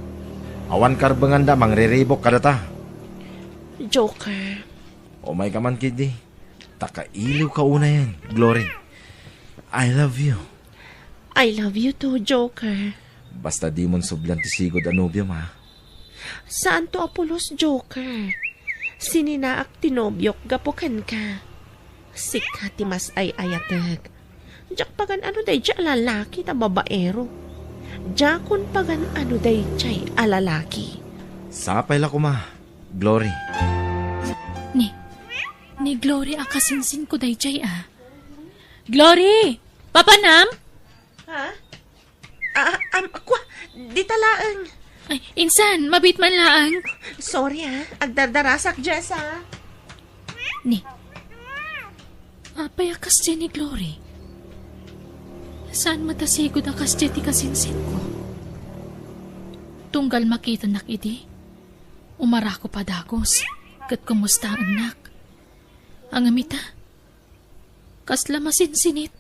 Awan karbenganda a mangriribuk kadata. Joker. Umayka man ketdi. Ta kailiwka unayen, Glory. I love you. I love you too, Joker. Basta dimon sublian ti sigud a nobiom, ha? Saanto a pulos, Joker. Sininaak ti nobiok gapu kenka. Sika ti mas ay-ayatek. Diak pagan-ano daydiay a lalaki ta babaero. Diakon pagan-ano daydiay a lalaki. Sapay la koma, Glory. Ni, ni Glory a kasinsinko daydiay a. Glory! Papanam? Ha? Ah, am, kwa, dita laeng. Ay, insan, mabiit man laeng. Sorry, ah. Agdardarasak, Jessa. Ni, apay a kasdiay ni Glory? Saan met a sigud a kasdiay ti kasinsinko? Tunggal makitanak idi, umarakop a dagus, ket kumustaennak. Ngem ita, kasla masinsinit.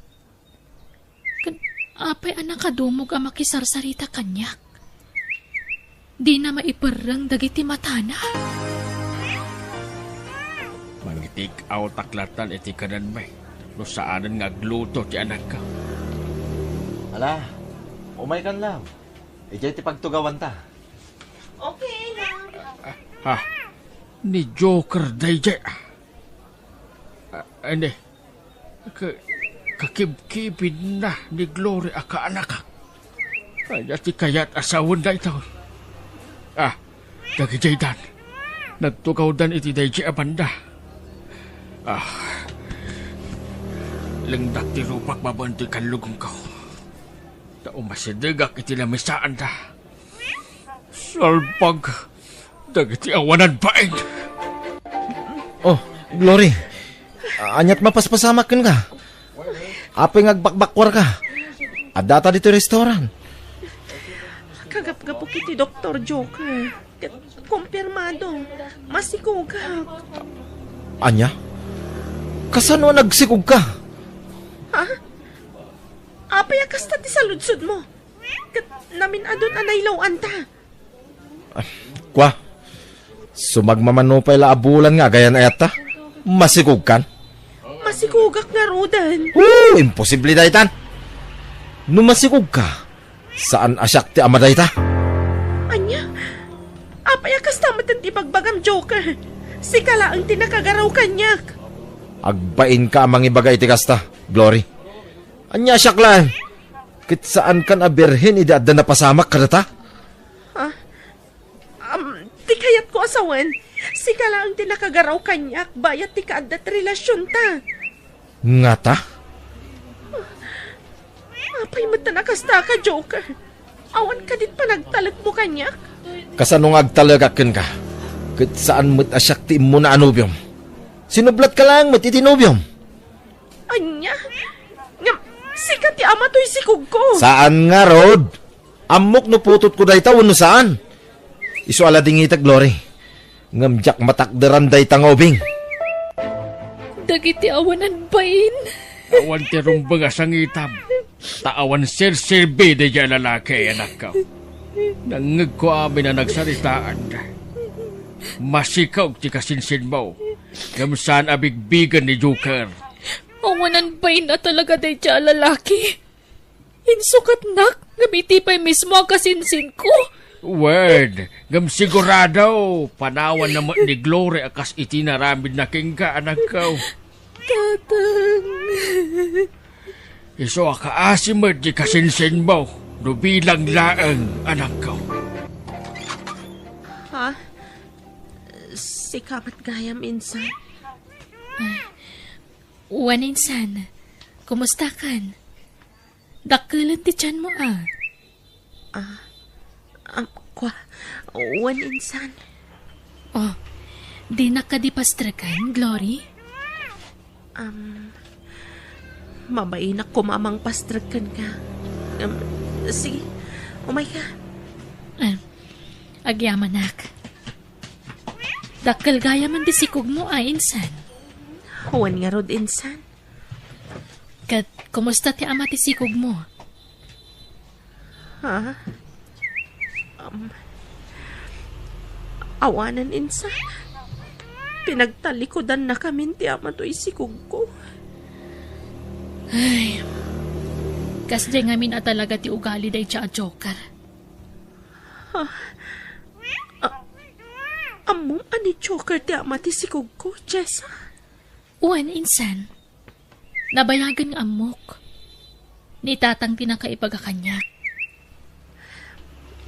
Ken apay a nakadumog a makisarsarita kaniak? Dina maiperreng dagiti matana. Mangitake out ak latta iti kanenmi no saanen nga agluto ti anakko. Ala, umaykan, love. Idiay ti pagtugawanta. Okay lang. Ha? Ni Joker daydiay? Ah, ania? Ka-, kakibkibinna ni Glory a kaanakak. Ania ti kayat a sawen daytoy? Ah, dagijaydan. Nagtugawdan iti daydiay a banda. Ah, lengdak ti rupak babaen ti kallugongko. Ta umasidegak iti lamisaanda. Salbag dagiti awanan bain. Oh, Glory. Aniat mapaspasamak kenka? Apay nga agbakbakkuarka? Addata ditoy restaurant. Kagapgapok iti Doktor Joker. Ket kumpirmado, masikugak. Ania? Kasano a nagsikugka? Ha? Apay a kasta ti saludsodmo? Ket namin-adun a nailaw-anta. Ah, kua, sumagmamano pay la a bulan nga agayan-ayatta? Masikugkan? Masikugak ngaruden. Oh, imposible daytan. No masikugka, saan a siak ti ama dayta? Ania? Apay a kasta met ti ibagbagam, Joker? Sika laeng ti nakagaraw kaniak. Agbainka a mangibaga iti kasta, Glory. Ania siak laeng? Ket saankan a birhen idi adda napasamak kadata? Ha? Am, ti kayatko a sawen, sika laeng ti nakagaraw kaniak bayat ti kaadda ti relasionta. Ngata? Apay met a nakastaka, Joker? Awan kadi panagtalekmo kaniak? Kasano nga agtalekak kenka? Ket saan met a siak ti immuna a nobiom. Sinublatka laeng met iti nobiom. Ania? Ngem, sika ti ama toy sikugko. Saan ngarud? Ammok no putotko dayta wenno saan. Isu a ladingitek, Glory. Ngem diak matakderan dayta nga ubing. Dagiti awanan bain. Awan ti rumbeng a sangitam. Ta awan serserbi daydiay a lalaki, anakko. Nangngegko amin a nagsaritaanda. Masikog ti kasinsinmo. Ngem saan a bigbigen ni Joker. Awanan bain a talaga daydiay a lalaki. Insukatnak, ngem iti pay mismo a kasinsinko. Wen, ngem sigurado, panawanna met ni Glory a kas iti naramidna kenka, anakko. Tatang. Isu a kaasi met ti kasinsinmo, no bilang laeng, anakko. Ha? Sika met gayam, insan? Wen, insan. Kumustakan? Dakkelen ti tianmo, a. Ah, am, kua, wen, insan. Oh, dinak kadi pastreken, Glory? Am, mabainak koma a mangpastrek kenka. Am, sige, umayka. Ah, agyamanak. Dakkel gayamen ti sikogmo a, insan. Wen ngarud, insan. Ket kumusta ti ama ti sikogmo? Ha? Um, awanen, insan. Pinagtalikudannakamin ti ama toy sikogko. Ay, kasdiay ngamin a talaga ti ugali daydiay a joker. Ha? A-, ammom a ni joker ti ama ti sikogko, Jessa? Wen, insan. Nabayagen nga ammok. Ni tatang ti nakaibaga kaniak.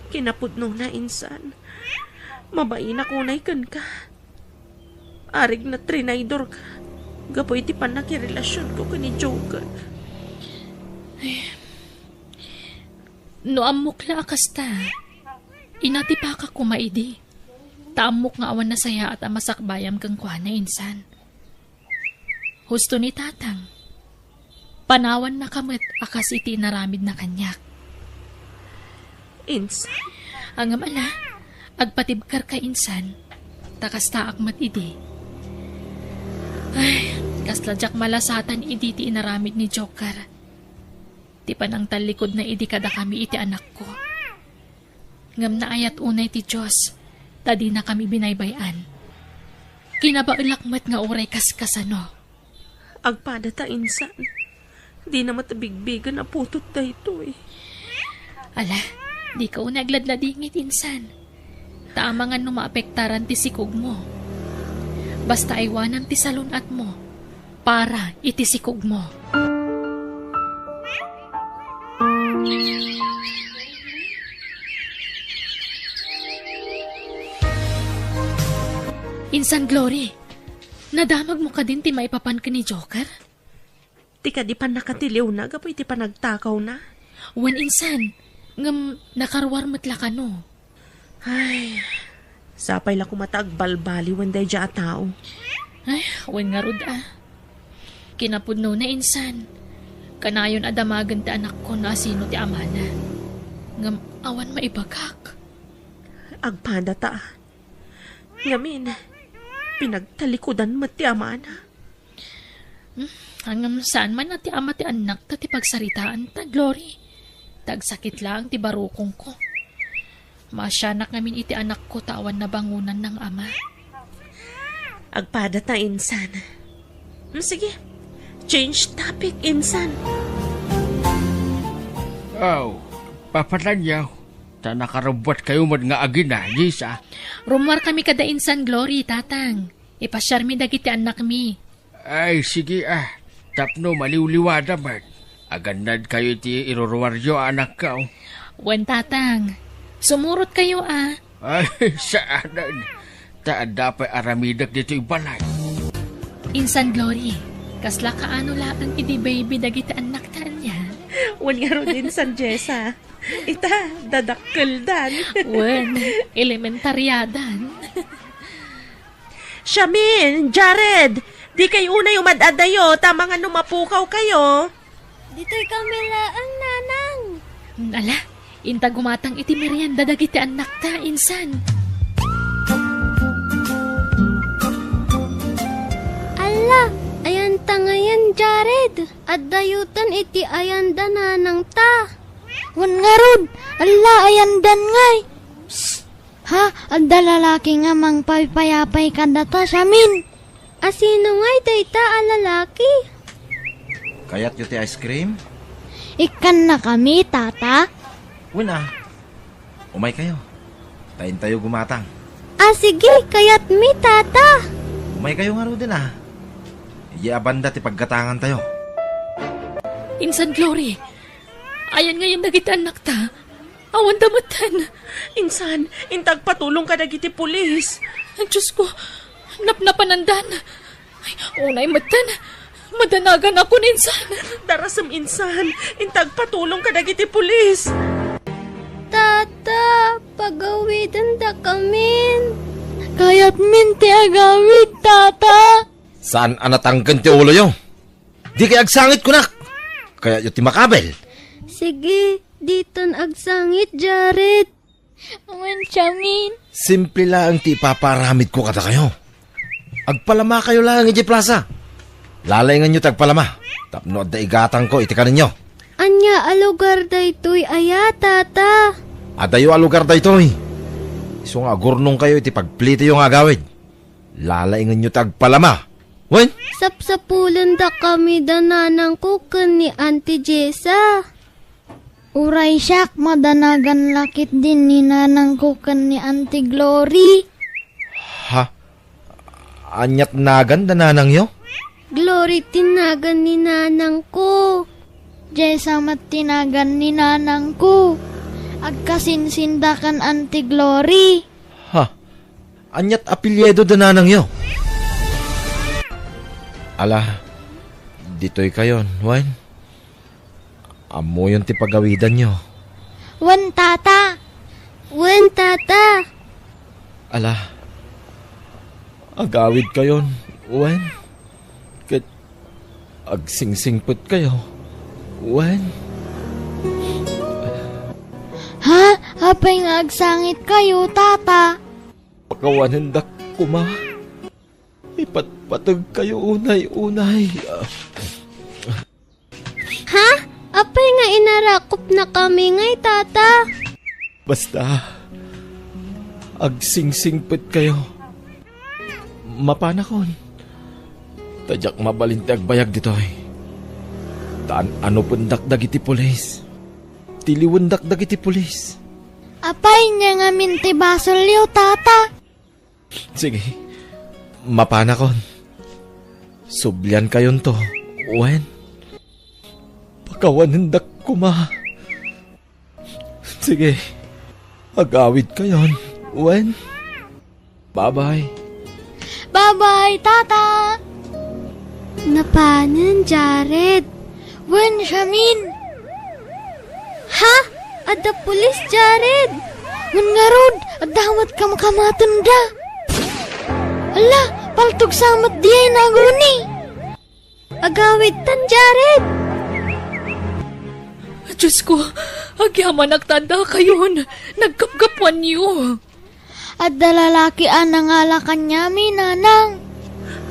Kinapudnona, insan. Mabainak unay kenka. Arigna trinaydorka gapu iti pannakirelasionko ken ni Joker. Ay. No ammok la a kasta, inatipaka koma idi. Ta ammok nga awan nasayaat a masakbayam kenkuana, insan. Husto ni tatang. Panawannaka met a kas iti inaramidna kaniak. Insan? Ngem ala, agpatibkerka, insan. Ta kastaak met idi. Ay, kasla diak malasatan idi ti inaramid ni Joker. Ti panangtallikudna idi kadakami iti anakko. Ngem naayat unay ti Dios, ta dinakami binaybay-an. Kinabaelak met nga uray kaskasano. Agpada ta insan. Dina met bigbigen a putot daytoy. Ala, dika unay agladladingit insan. Ta amangan no maapektaran ti sikogmo. Basta aywanam ti salun-atmo para iti sikogmo. Insan Glory, nadamagmo kadin ti maipapan ken ni Joker? Ti kadi pannakatiliwna gapu iti panagtakawna? Wen insan, ngem nakaruar met la kano. Ay, sapay la koma ta agbalbaliwen daydiay a tao. Ay, wen ngarud a. Kinapudnona insan, kanayon a damagen ti anakko no asino ti amana. Ngem awan maibagak. Agpada ta. Ngamin, pinagtalikudan met ti amana. Hmm, ngem saan man a ti ama ti annakta ti pagsaritaanta, Glory. Ta agsakit laeng ti barukongko. Maasianak ngamin iti anakko ta awan nabangonanna nga ama. Agpada ta insan. Hmm, sige, change topic insan. Aw, papatanyo, ta nakarubbuat kayo met nga agina, Jessa. Rummuar kami kada insan Glory, Tatang. Ipasiarmi dagiti annakmi. Ay, sige a. Tapno maliwliwada met. Agannad kayo iti iruruaryo a anakko. Wen, Tatang. Sumurot kayo a. Ay, saanen. Ta adda pay aramidek ditoy balay. Insan Glory, kasla kaano laeng idi baby dagiti annakta ania? Wen ngarud insan Jessa. Ita, dadakkeldan. Wen, elementariadan. Shamin, Jared, di kayo unay umad-adayo, ta amangan no mapukaw kayo. Ditoy kami laeng, Nanang. Hmm, ala, inta gumatang iti merienda dagiti annakta, insan. Alla, ayanta ngayen, Jared. Addayotan iti ayanda nanangta. Wen ngarud, alla, ayandan ngay. Psst! Ha? Adda lalaki nga mangpaypayapay kadata, Shamin? Asino ngay dayta a lalaki? Kayatyo ti ice cream? Ikkannakami, Tata. Wen a. Umay kayo. Ta intayo gumatang. A, sige, kayatmi, Tata. Umay kayo ngaruden a. Idiay a banda ti paggatangantayo. Insan Glory, ayan ngayen dagiti annakta. Awanda metten. Insan, inta agpatulong kadagiti pulis. Ay, Diyos ko, napnapanandan. Ay, unay metten. Madanagan ako, insan. Darasem, insan. Inta agpatulong kadagiti pulis. Tata, pagawidendakamin. Kayatmin ti agawid, Tata. Saan a natangken ti uloyo? Di kay agsangit, kunak! Kayatyo ti makabel? Sige, diton agsangit, Jared. Awan, Shamin. Simple laeng ti ipapaaramidko kadakayo. Agpalamakayo laeng idiay plasa. Lalainganyo ti agpalama, tapno adda igatangko iti kaninyo. Ania a lugar daytoy aya, Tata? Adayo a lugar daytoy. Isu nga agurnongkayo iti pagplitiyo nga agawid. Lalainganyo ti agpalama. Wen? Sapsapulendakami da nanangko ken ni Auntie Jessa. Uray siak, madanagan la ketdin ni nanangko ken ni Auntie Glory. Ha? Aniat nagan da nanangyo? Glory ti nagan ni nanangko. Jessa met ti nagan ni nanangko. Agkasinsinda ken Auntie Glory. Ha? Aniat apelyido da nanangyo? Ala, ditoy kayon, wen? Ammoyon ti pagawidanyo. Wen, Tata. Wen, Tata. Ala, agawid kayon, wen? Ket agsingsingpet kayo, wen? Ha? Apay nga agsangit kayo, Tata? Pakawanendak koma. Ipatpateg kayo unay-unay. Ha? Apay nga inarakopnakami ngay, Tata? Basta, Agsingsingpetkayo. Mapanakon. Ta diak mabalin ti agbayag ditoy. Ta an-anopendak dagiti pulis. Tiliwendak dagiti pulis. Apay, ania ngamin ti basolyo, Tata? Sige, mapanakon. Subliankayonto, wen? Pakawanendak koma. Sige, agawidkayon, wen? Bye-bye. Bye-bye, Tata! Napanen, Jared. Wen, siamin. Ha? Adda pulis, Jared? Wen ngarud, adda met kamkamatenda. Ala, paltog sa met diay naguni. Agawidtan, Jared! Diosko, agyamanak ta addakayon. Naggapgapuanyo. Adda lalaki a nangala kaniami, Nanang.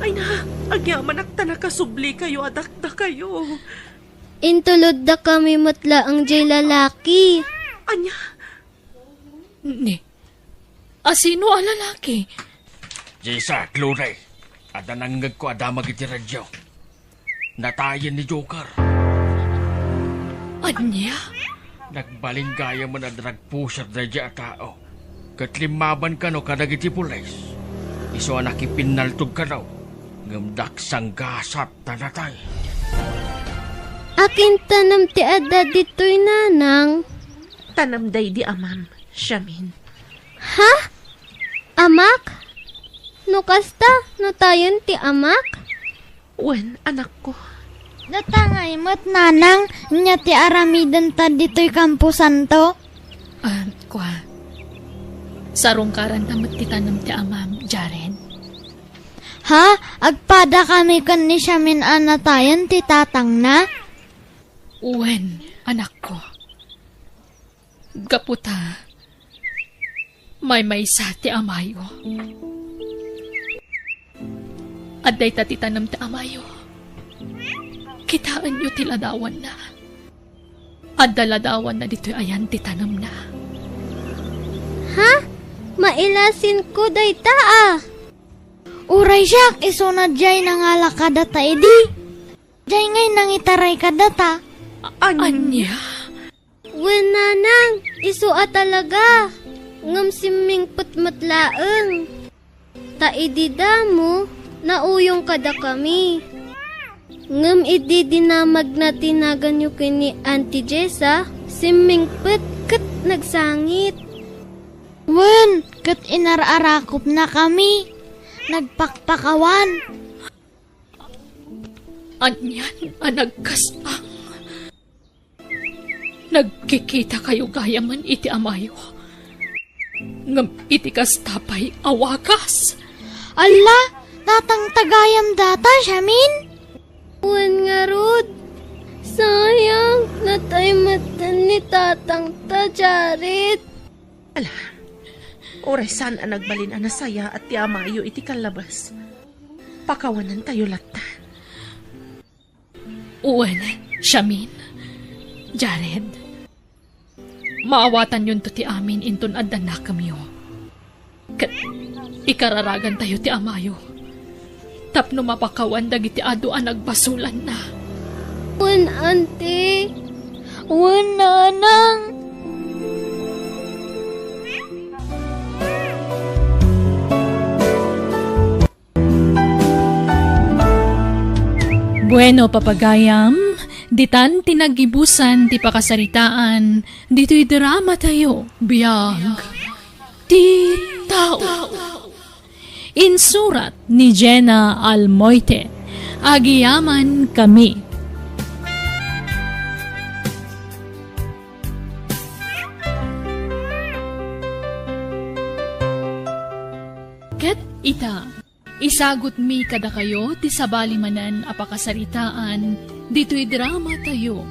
Ay na, agyamanak ta nakasublikayo a dakdakayo. Intuloddakami met laeng diay lalaki. Ania? Ni, asino a lalaki? Jessa, Glory, adda nangngegko a damag iti radio. Natayen ni Joker. Ania? Nagbalin gayamen a nagpuser daydiay a tao. Ket limmaban kano kadagiti pulis. Isu a nakipinnaltog kano, ngem daksanggasat ta natay. Akintanem ti adda ditoy, Nanang? Tanem daydi amam, siamin. Ha? Amak? No kasta, natayen ti amak? Wen, anakko. Data ngay met, Nanang, ania ti aramidenta ditoy kamposanto? Ah, kua. Sarungkaranta met ti tanem ti amam, Jared. Ha? Agpadakami ken ni siamin a natayen ti tatangna? Wen, anakko. Gapu ta maymaysa ti amayo. Adda ita ti tanem ti amayo. Kitaenyo ti ladawanna. Adda ladawanna ditoy ayan ti tanemna. Ha? Mailasinko dayta a. Uray siak, isuna diay nangala kadata idi. Diay ngay nangitaray kadata. Ania? Wen, Nanang, isu a talaga. Ngem simmingpet met laeng. Ta idi damo, nauyong kadakami. Ngem idi dinamagna ti naganyo ken ni Auntie Jessa, simmingpet ket nagsangit. Wen, ket inar-arakopnakami. Nagpakpakawan. Anian a nagkas-ang? Nagkikitakayo gayamen iti amayo. Ngem iti kasta pay a wagas. Alla, tatangta gayam data, siamin? Wen ngarud, sayang, natay metten ni tatangta, Jared. Ala, uray saan a nagbalin a nasayaat ti amayo iti kallabas, pakawanantayo latta. Wen, siamin, Jared, maawatanyonto ti amin inton adda nakemyo. Ket ikararagantayo ti amayo tapno mapakawan dagiti adu a nagbasolanna. Wen, Auntie. Wen, Nanang. Bueno, papagayam, ditan ti naggibusan ti pakasaritaan ditoy drama tayo, Biag ti Tao. Insurat ni Jenna Almoite. Agiyaman kami. Ket ita, isagutmi kadakayo ti sabali manen a pakasaritaan ditoy drama tayo.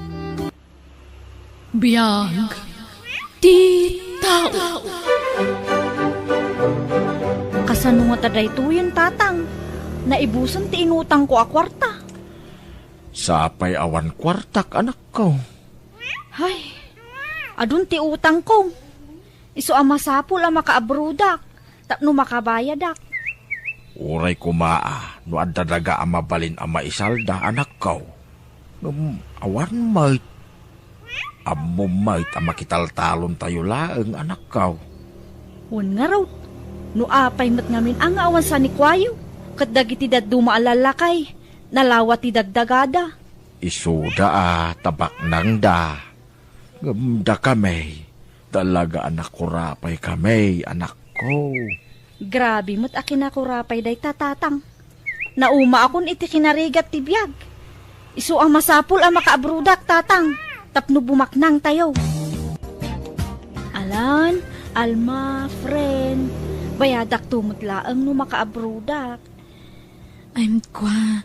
Biag ti tao. Kasano ngata daytoyen, Tatang? Naibusen ti inutangko a kuarta. Sapay awan kuartak, anakko. Hay, adun ti utangko. Isu a masapul a makaabrodak. tapno makabayadak. Uray koma a no adda daga a mabalin a maisalda, anakko. Ngem awan met. Ammom met a makitaltalontayo laeng, anakko. Wen ngarud, no apay met ngamin a nga awan sanikuayo, ket dagiti dadduma a lallakay, nalawa ti dagdagada. Isuda a tabaknangda. Ngem dakami, talaga a nakurapay kami, anakko. Grabe met a kinakurapay dayta, Tatang. Naumaakon iti kinarigat ti biag. Isu a masapul a makaabrodak, Tatang, tapno bumaknangtayo. Alan, Alma, friend, bayadakto met laeng no makaabrodak. Ay, kua,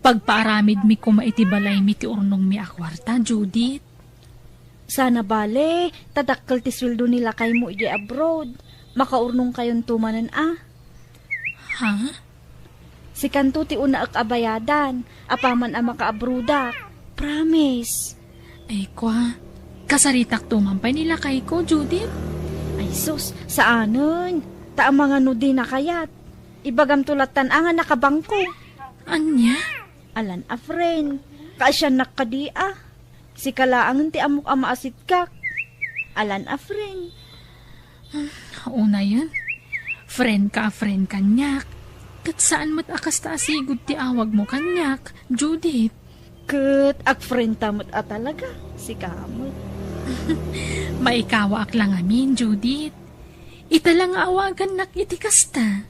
pagpaaramidmi koma iti balaymi ti urnongmi a kuarta, Judith. Sana bale, ta dakkel ti sueldo ni lakaymo idiay abroad. Makaurnongkayonto manen a. Ha? Sikanto ti unaek a bayadan, apaman a makaabrodak. Promise. Ay, kua, kasaritakto man pay ni lakayko, Judith? Ay, sus, saanen. Ta amangan no dina kayat. Ibagamto lattan a nga nakabangko. Ania? Alan a friend. Kaasiannak kadi a. Sika laengen ti ammok a maasitkak. Alan a friend. Unayen, friend ka a friend kaniak. Ket saan met a kasta a sigud ti awagmo kaniak, Judith. Ket agfriend ta met a talaga, sika met. Maikawaak la ngamin, Judith. Ita la nga awagannak iti kasta.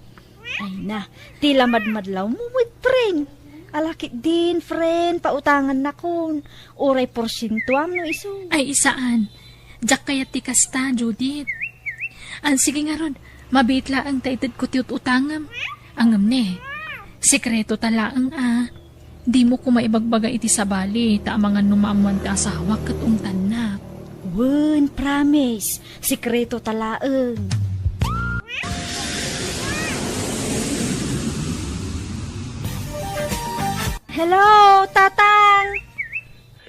Ay na, ti la madmadlawmo met, friend. Ala ketdin, friend, pautangannakon. Uray porsientoam no isu. Ay, saan. Diak kayat ti kasta, Judith. An, sige ngarud, mabiit laeng ta itedko ti ut-utangem. Ngem ne, sekreto ta laeng a. Dimo koma ibagbaga iti sabali, ta amangan no maammoan ti asawak ket ungtannak. Wen, promise. Sekreto ta laeng. Hello, Tatang!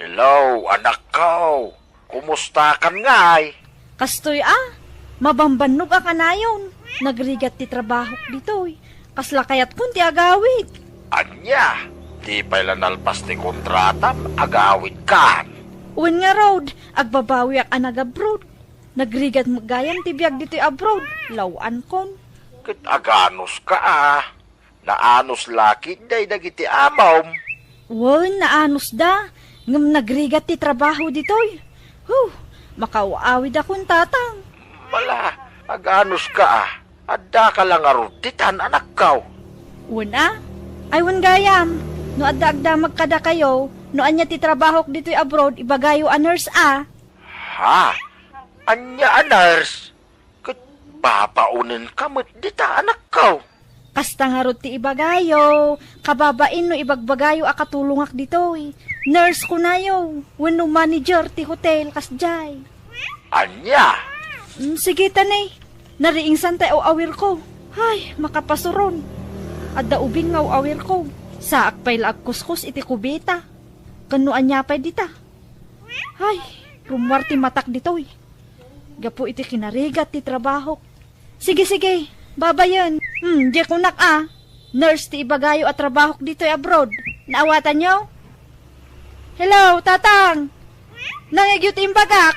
Hello, anakko. Kumustakan ngay? Kastoy a, mabambannog a kanayon. Nagrigat ti trabahok ditoy. Kasla kayatkon ti agawid. Ania? Di pay la nalpas ti kontratam, agawidkan? Wen ngarud, agbabawiak a nagabroad. Nagrigat met gayam ti biag ditoy abroad, law-ankon. Ket aganuska a. Naanus la ketdi dagiti amom. Wen, naanusda, ngem nagrigat ti trabaho ditoy. Huh, makaaw-awidakon, Tatang. Mala, aganuska a. Addaka la ngarud ditan, anakko. Wen a? Ay, wen gayam. No adda agdamag kadakayo, no ania ti trabahok ditoy abroad, ibagayo a nurse a. Ha? Ania a nurse? Ket babaonenka met dita, anakko. Kasta ngarud ti ibagayo, kababain no ibagbagayo a katulongak ditoy. Nurse kunayo, wenno manager ti hotel, kasdiay. Ania? Mm, sige ta ne. Nariingsan tay aw-awirko. Ay, makapasuron. Adda ubing nga aw-awirko. Saak pay la agkuskos iti kubeta. Ken no ania pay dita. Ay, rummuar ti matak ditoy. Gapu iti kinarigat ti trabahok. Sige, sige, babayen. Hmm, di kunak a. Nurse ti ibagayo a trabahok ditoy abroad. Naawatanyo? Hello, Tatang! Nangegyo ti imbagak?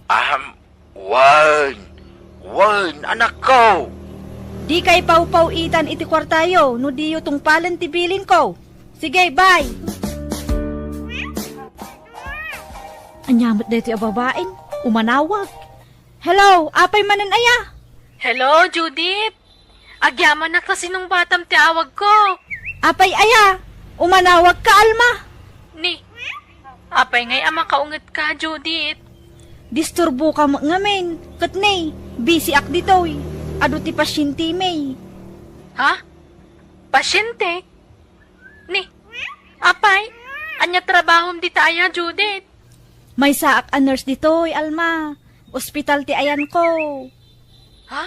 Ahem, wen, wen, anakko. Dikay pawpaw-itan iti kuartayo no diyo tungpalen ti bilinko. Sige, bye! Ania met daytoy a babaen? Umanawag. Hello, apay manen aya? Hello, Judith. Agyamanak ta sinungbatam ti awagko. Apay aya? Umanawag ka, Alma? Ni, apay ngay a makaunget ka, Judith? Disturbo ka met ngamin. Ket ni, busy ak ditoy. Adu ti pasyente mi. Ha? Pasyente? Ni, apay, ania trabahom dita aya, Judith? Maysaak a nurse ditoy, Alma. Ospital ti ayanko. Ha?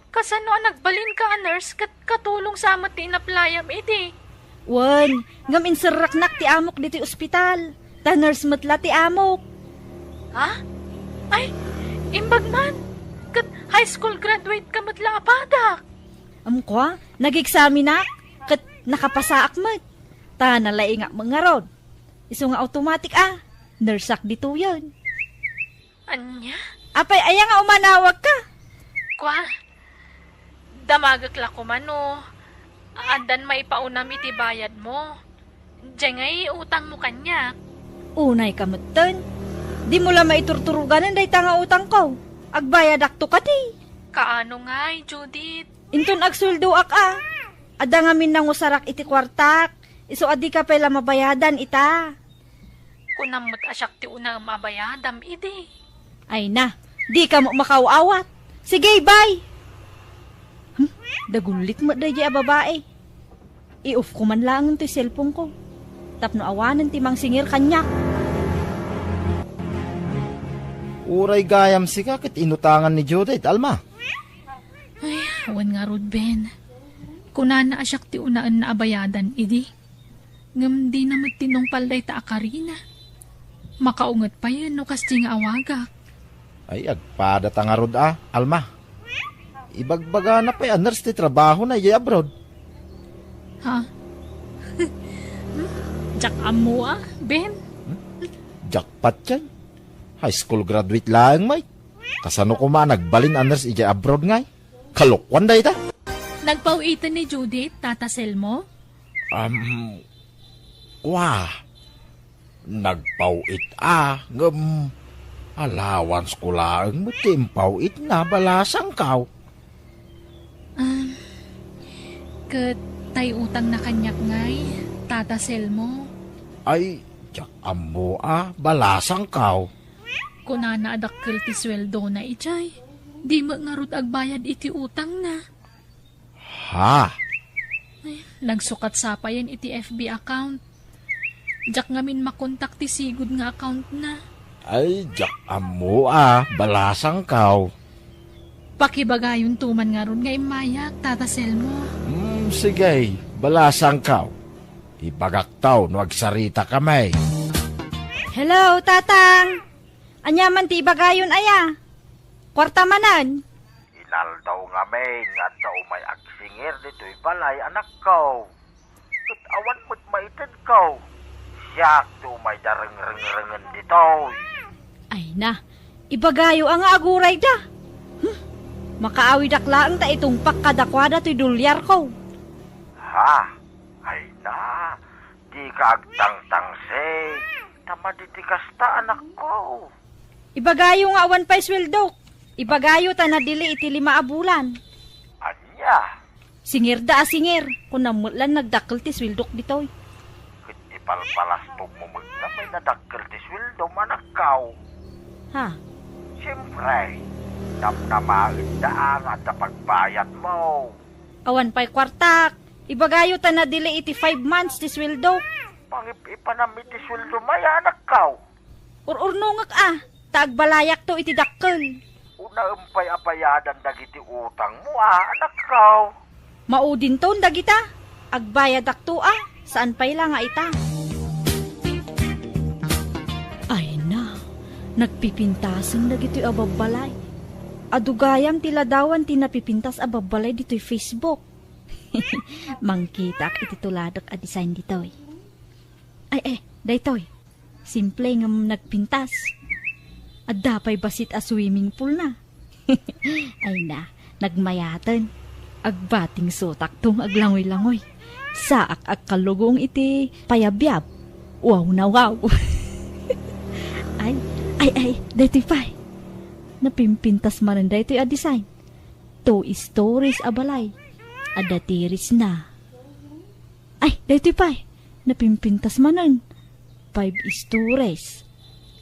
Kasano a nagbalinka a nurse ket katulong sa met ti inaplayam idi? Wen, ngem inserreknak ti amok ditoy ospital. Ta nurse met la ti amok. Ha? Ay, imbag man. Ket high school graduate ka met la a padak. Am kua, nag-examinak, ket nakapasaak met. Ta nalaingak met ngarud. Isu nga automatic a, nurseak ditoyen. Ania? Apay, aya nga umanawag ka? Kua, damagek la koma no addan maipaunam iti bayadmo. Diay ngay utangmo kaniak. Unay ka metten. Dimo la maiturturoganen dayta nga utangko. Agbayadakto kadi. Kaano ngay, Judith? Inton agsueldoak a, adda ngamin nangusarak iti kuartak. Isu a dika pay la mabayadan ita. Kunam met a siak ti unaem a bayadam idi. Ay na, dika met makaaw-awat. Sige, bye! Hmm, dagullit met daydiay a babai. I-off ko man laeng toy cellphone ko. Tapno awanen ti mangsingir kaniak. Uray gayam sika ket inutangan ni Judith, Alma. Ay, awan ngarud, Ben. Kunana a siak ti unaenna a bayadan idi. Ngem dina met tinungpal dayta a karina. Makaunget payen no kasdi nga awagak. Ay, agpadata ngarud a, Alma. Ibagbagana pay a nurse ti trabahona idiay abroad. Ha? Diak ammo a, Ben. Jackpot yan. High school graduate laeng met. Kasano koma a nagbalin a nurse idiay abroad ngay? Kalokuan dayta. Nagpaw-iten ni Judith, Tata Selmo? Um, kua, nagpaw-it a, ngem allowance ko laeng met ti impaw-itna, balasangkaw. Um, ket tay utangna kaniak ngay, Tata Selmo? Ay, diak ammo a, balasangkaw. Kunana a dakkel ti sueldona idiay. Di met ngarud agbayad iti utangna. Ha? Ay, nagsukat sa payen iti F B account. Diak ngamin makontak ti sigud nga account na. Ay, diak ammo a, balasangkaw. Pakibagayonto man ngarud nga immayak, Tata Selmo. Hmm, sige, balasangkaw. Ibagakto no agsarita kami. Hello, Tatang! Ania man ti ibagayon aya? Kuarta manen? Inaldaw ngamin nga adda umay agsingir ditoy balay, anakko. Ket awan met maitedko. Siak ti umay da rengrengrengen ditoy. Ay na, ibagayo a nga aguray da. Hmm, makaawidak laeng ta itungpak kadakuada toy dolyarko. Ha? Ay na, dika agtangtangsig. Ta madi ti kasta, anakko. Ibagayo nga awan pay sueldok. Ibagayo ta nadili iti lima a bulan. Ania? Singirda a singir, kunam met lan nagdakkel ti sueldok ditoy. Ket ipalpalastogmo met nga may nadakkel ti sueldom, anakko. Ha? Siempre, namnamaenda a nga adda pagbayadmo. Awan pay kuartak. Ibagayo ta nadili iti five months ti sueldok. Pangip-ipanam iti sueldom aya, anakko. Ur-urnongek a, ta agbalayakto iti dakkel. Unaem pay a bayadan dagiti utangmo a, anakko. Maudinton dagita. Agbayadakto a, saan pay la nga ita. Ay na, nagpipintasen dagitoy a babbalay. Adu gayam ti ladawan ti napipintas a babbalay ditoy Facebook. Mangkitaak iti tuladek a design ditoy. Ay, eh, daytoy. Simple ngem nagpintas. Adda pay bassit a swimming pool na. Ay na, nagmayaten. Agbatingsotakto nga aglangoy-langoy. Saak agkallugong iti payabyab. Wow na wow. Ay, ay, ay, daytoy pay. Napimpintas manen daytoy a design. Two stories a balay. Adda terrace na. Ay, daytoy pay. Napimpintas manen. Five stories.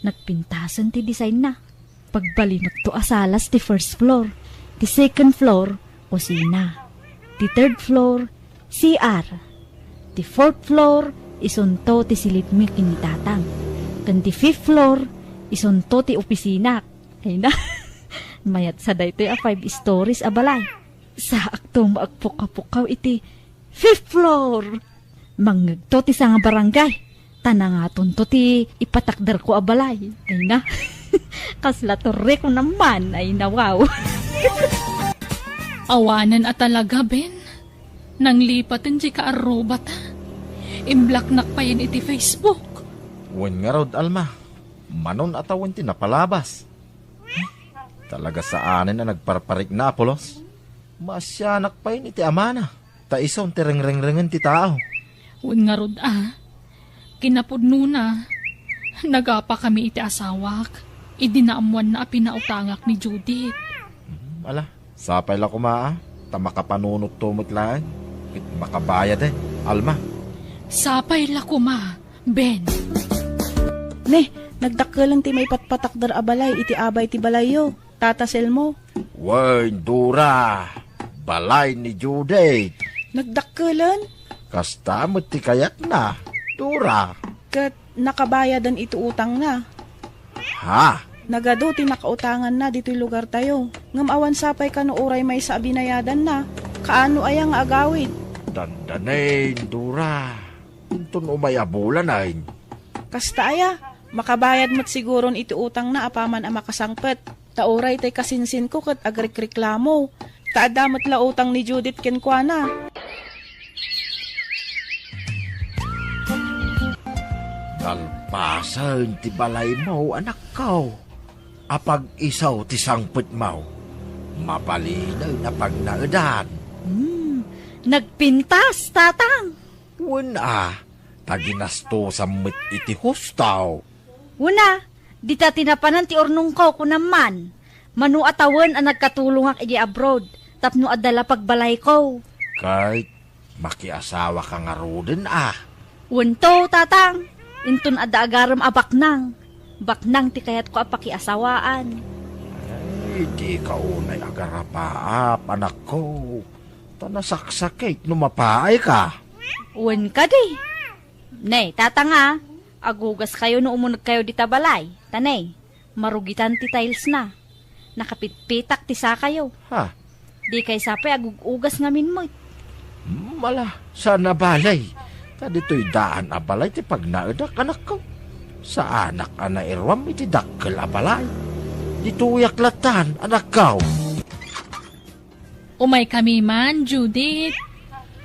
Nagpintasen ti design na. Pagbalinekto a salas ti first floor. Ti second floor, kusina. Ti third floor, C R. Ti fourth floor, isunto ti silibmi ken ni Tatang. Ken ti fifth floor, isunto ti opisina. Ay na, mayat sa daytoy a five stories a balay. Saakto nga agpukaw-pukaw iti fifth floor. Mangngegto ti sanga barangay. Ta nangatonto ti ipatakderko a balay. Ay na. Kasla torrek naman. Ay na, wow. Awanen a talaga, Ben. Nanglipaten diay kaarrubata. Imblocknak payen iti Facebook. Wen ngarud, Alma. Manon a tawen ti napalabas. Talaga saanen a nagparparikna a pulos. Maasianak payen iti amana. Ta isun ti rengrengrengen ti tao. Wen ngarud a, kinapudnona, nagapakami iti asawak, idi naammoanna a pinautangak ni Judith. Hmm, ala, sapay la koma a, ta makapanunotto met laeng, ket makabayad, eh, Alma. Sapay la koma, Ben. Ne, nagdakkelen ti maipatpatakder a balay iti abay ti balayyo. Tata Selmo. Wen, Dora, balay ni Judith. Nagdakkelen? Kasta met ti kayatna, Dora. Ket nakabayadan iti utangna. Ha? Nagadu ti nakautanganna ditoy lugartayo. Ngem awan sapay kano uray maysa a binayadanna. Kaano aya nga agawid? Dandanen, Dora. Inton umay a bulan, ay. Kasta aya, makabayad met siguron iti utangna apaman a makasangpet. Ta uray tay kasinsinko ket agrikreklamo. Ta adda met la utang ni Judith kenkuana. Nalpasen ti balaymo, anakko. Apag-isu ti sangpetmo. Mabalinen a pagnaedan. Hmm, nagpintas, Tatang. Wen a, ta ginastosam met iti husto. Wen a, dita ti napanan ti urnongko, kunam man. Mano a tawen a nagkatulongak idiay abroad, tapno adda la pagbalayko. Ket makiasawaka ngaruden a? Wen to, Tatang. Inton adda agarem a baknang. Baknang ti kayatko a pakiasawaan. Ay, dika unay agarapaap, anakko. Ta nasaksakit no mapaayka. Wen kadi. Ne, Tatang a, agugaskayo no umunegkayo dita balay. Ta ne, marugitan ti tilesna. Nakapitpitak ti sakayo. Ha? Dikay sapay agug-ugas ngamin met. Hmm, ala, saan a balay. Ta ditoy daan a balay ti pagnaedak, anakko. Saanak a nairuam iti dakkel a balay. Ditoyak lattan, anakko. Umaykami man, Judith.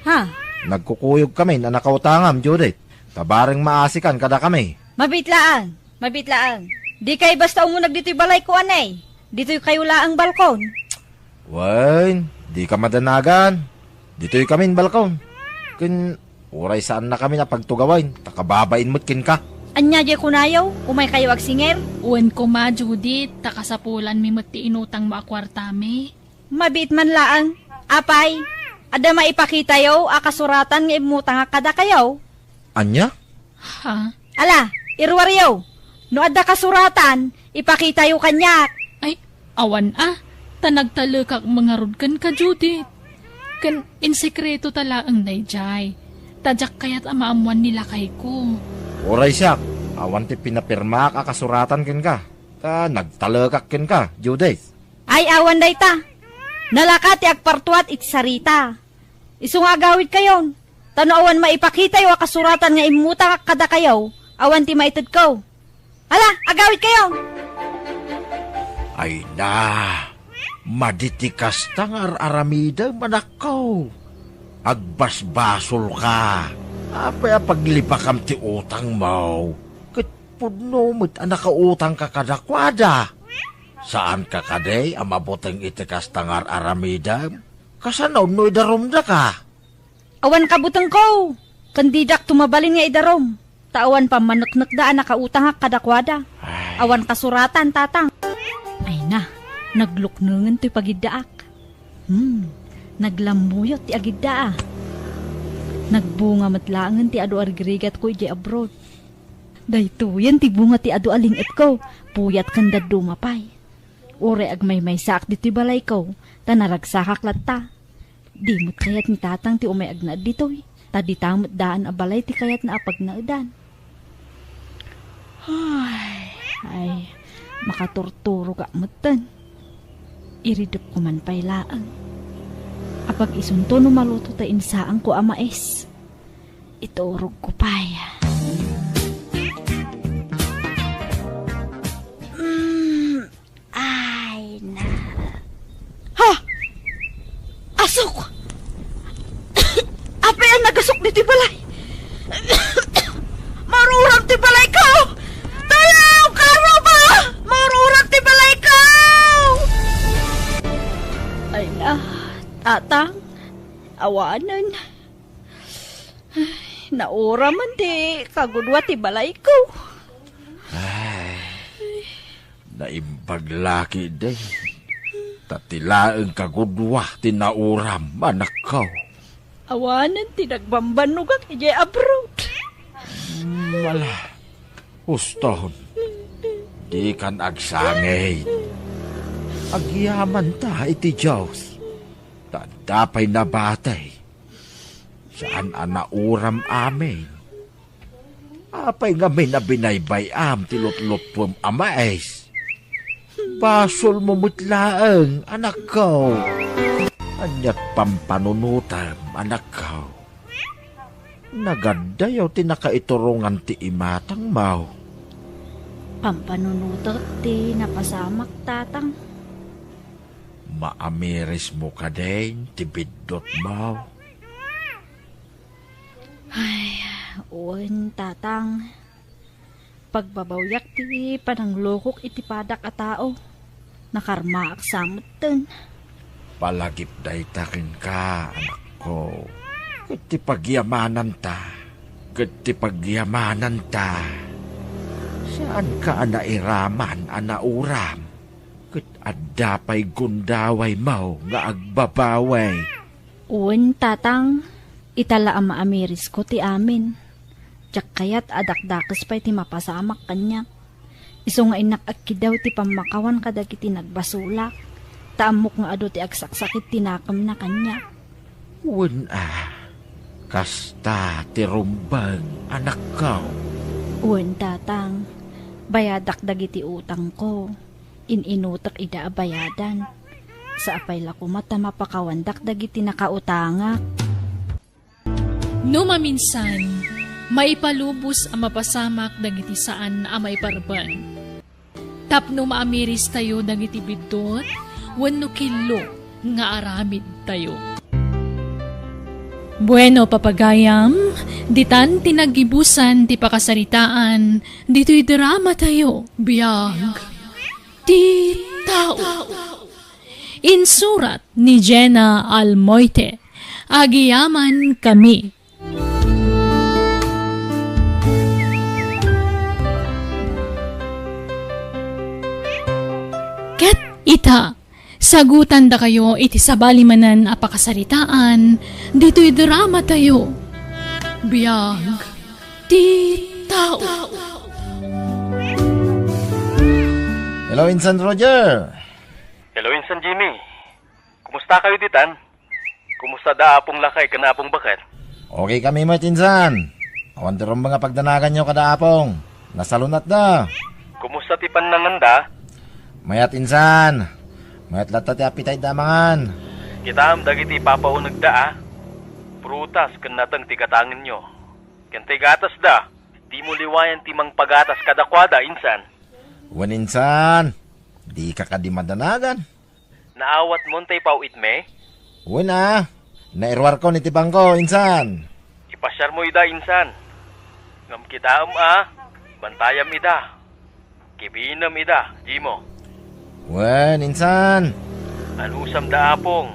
Ha? Nagkukuyogkamin a nakautangam, Judith. Ta bareng maasikan kadakami. Mabiit laeng, mabiit laeng. Dikay basta umuneg ditoy balayko, anay. Ditoykayo laeng balkon. Wen, dika madanagan. Ditoykamin balkon. Ken uray saannakamin a pagtugawen, ta kababain met kenka. Ania diay kunayo? Umaykayo agsinger? Wen koma, Judith, ta kasapulanmi met ti inutangmo a kuartami. Mabiit man laeng. Apay, adda maipakitayo a kasuratan nga immutangak kadakayo? Ania? Ha? Ala, iruaryo. No adda kasuratan, ipakitayo kaniak. Ay, awan a. Ta nagtalekak ngarud kenka, Judith. Ken insekreto ta laeng daydiay. Ta diak kayat a maammoan ni lakayko. Uray siak, awan ti pinapirmaak a kasuratan kenka. Ta nagtalekak kenka, Judith. Ay, awan dayta. Nalaka ti agpartuat iti sarita. Isu nga agawidkayon. Ta no awan maipakitayo a kasuratan nga immutangak kadakayo, awan ti maitedko. Ala, agawidkayo! Ay na, madi ti kasta nga ar-aramidem, anakko. Agbasbasolka. Apay a paglibakam ti utangmo? Ket pudno met a nakautangka kadakuada. Saanka kadi a mabuteng iti kasta nga ar-aramidem? Kasano no idarumdaka? Awan kabutengko, ken didak to mabalin nga idarum, ta awan pammaneknekda a nakautangak kadakuada. Ay. Awan kasuratan, Tatang. Ay na, nagluknengen toy pagiddaak. Hmm, naglammuyot ti agidda a. Nagbunga met laengen ti adu a rigrigatko idiay abroad. Daytoyen ti bunga ti adu a ling-etko, puyat ken dadduma pay. Uray agmaymaysaak ditoy balayko, ta naragsakak latta. Di met kayat ni Tatang ti umay agnaed ditoy, ta dita met daan a balay ti kayatna a pagnaedan. Ay, ay, makaturturogak metten. Iridepko man pay laeng. Apag-isunto no maluto ta insaanko a mais. Iturogko pay. Sok ditoy balay. Maururam ti balayko! Tulong! Karuba! Maururam ti balayko! Ay na, Tatang, awanen. Ay, nauraman ti kagudua ti balayko. Ay, naimbag la ketdi. Ta ti laeng kagudua ti nauram, anakko. Awanen ti nagbambannogak idiay abroad. Mala, huston, dikan agsangit. Agyamanta iti Dios, ta adda pay nabati. Saan a nauram amin. Apay ngamin a binaybay-am ti lutlutpom a mais? Basolmo met laeng, anakko. Ania't pampanunotem, anakko? Nagaddayaw ti nakaiturongan ti imatangmo. Pampanunotek ti napasamak, Tatang. Maamirismo kadin ti biddutmo? Ay, wen, Tatang. Pagbabawyak ti pananglukok iti padak a tao. Nakarmaak sa metten. Palagip dayta kenka, anakko. Ket ti pagyamananta, ket ti pagyamananta. Saanka a nairaman a nauram, ket adda pay gundawaymo nga agbabawi. Wen, Tatang, ita la a maamirisko ti amin. Diak kayat a dakdakes pay ti mapasamak kaniak. Isu nga innak agkidaw ti pammakawan kadagiti nagbasolak, ta ammok nga adu ti agsaksakit ti nakemna kaniak. Wen a, kasta ti rumbeng, anakko. Wen, Tatang, bayadak dagiti utangko. In-inutek ida a bayadan. Sa apay la koma ta mapakawandak dagiti nakautangak. No maminsan, maipalubos a mapasamak dagiti saan a maiparban. Tapno maamiristayo dagiti biddut wenno killo nga aramidtayo. Bueno, papagayam, ditan ti naggibusan ti pakasaritaan ditoy dramatayo. Biag ti tao. Insurat ni Jenna Almoite. Agyamankami. Ket ita, sagutandakayo iti sabali manen a pakasaritaan ditoy dramatayo. Biag ti tao. Hello, Insan Roger. Hello, Insan Jimmy. Kumusta kayo ditan? Kumusta da Apong Lakay ken Apong Baket? Okay kami met, Insan. Awan ti rumbeng a pagdanaganyo kada Apong. Nasalunatda. Kumusta ti pannanganda? Mayat, Insan. Mayat latta ti appetite da a mangan. Kitaem dagiti papaunegda a. Prutas ken nateng ti gatangenyo. Ken ti gatasda, dimo liwayan ti mangpagatas kadakuada, Insan. Wen, Insan. Dika kadi madanagan. Naawatmon tay paw-itmi? Wen a, nairuarkon iti bangko, Insan. Ipasiarmo ida, Insan. Ngem kitaem a, bantayam ida. Kibinem ida, Jimo. Wen, Insan. Anusam da Apong.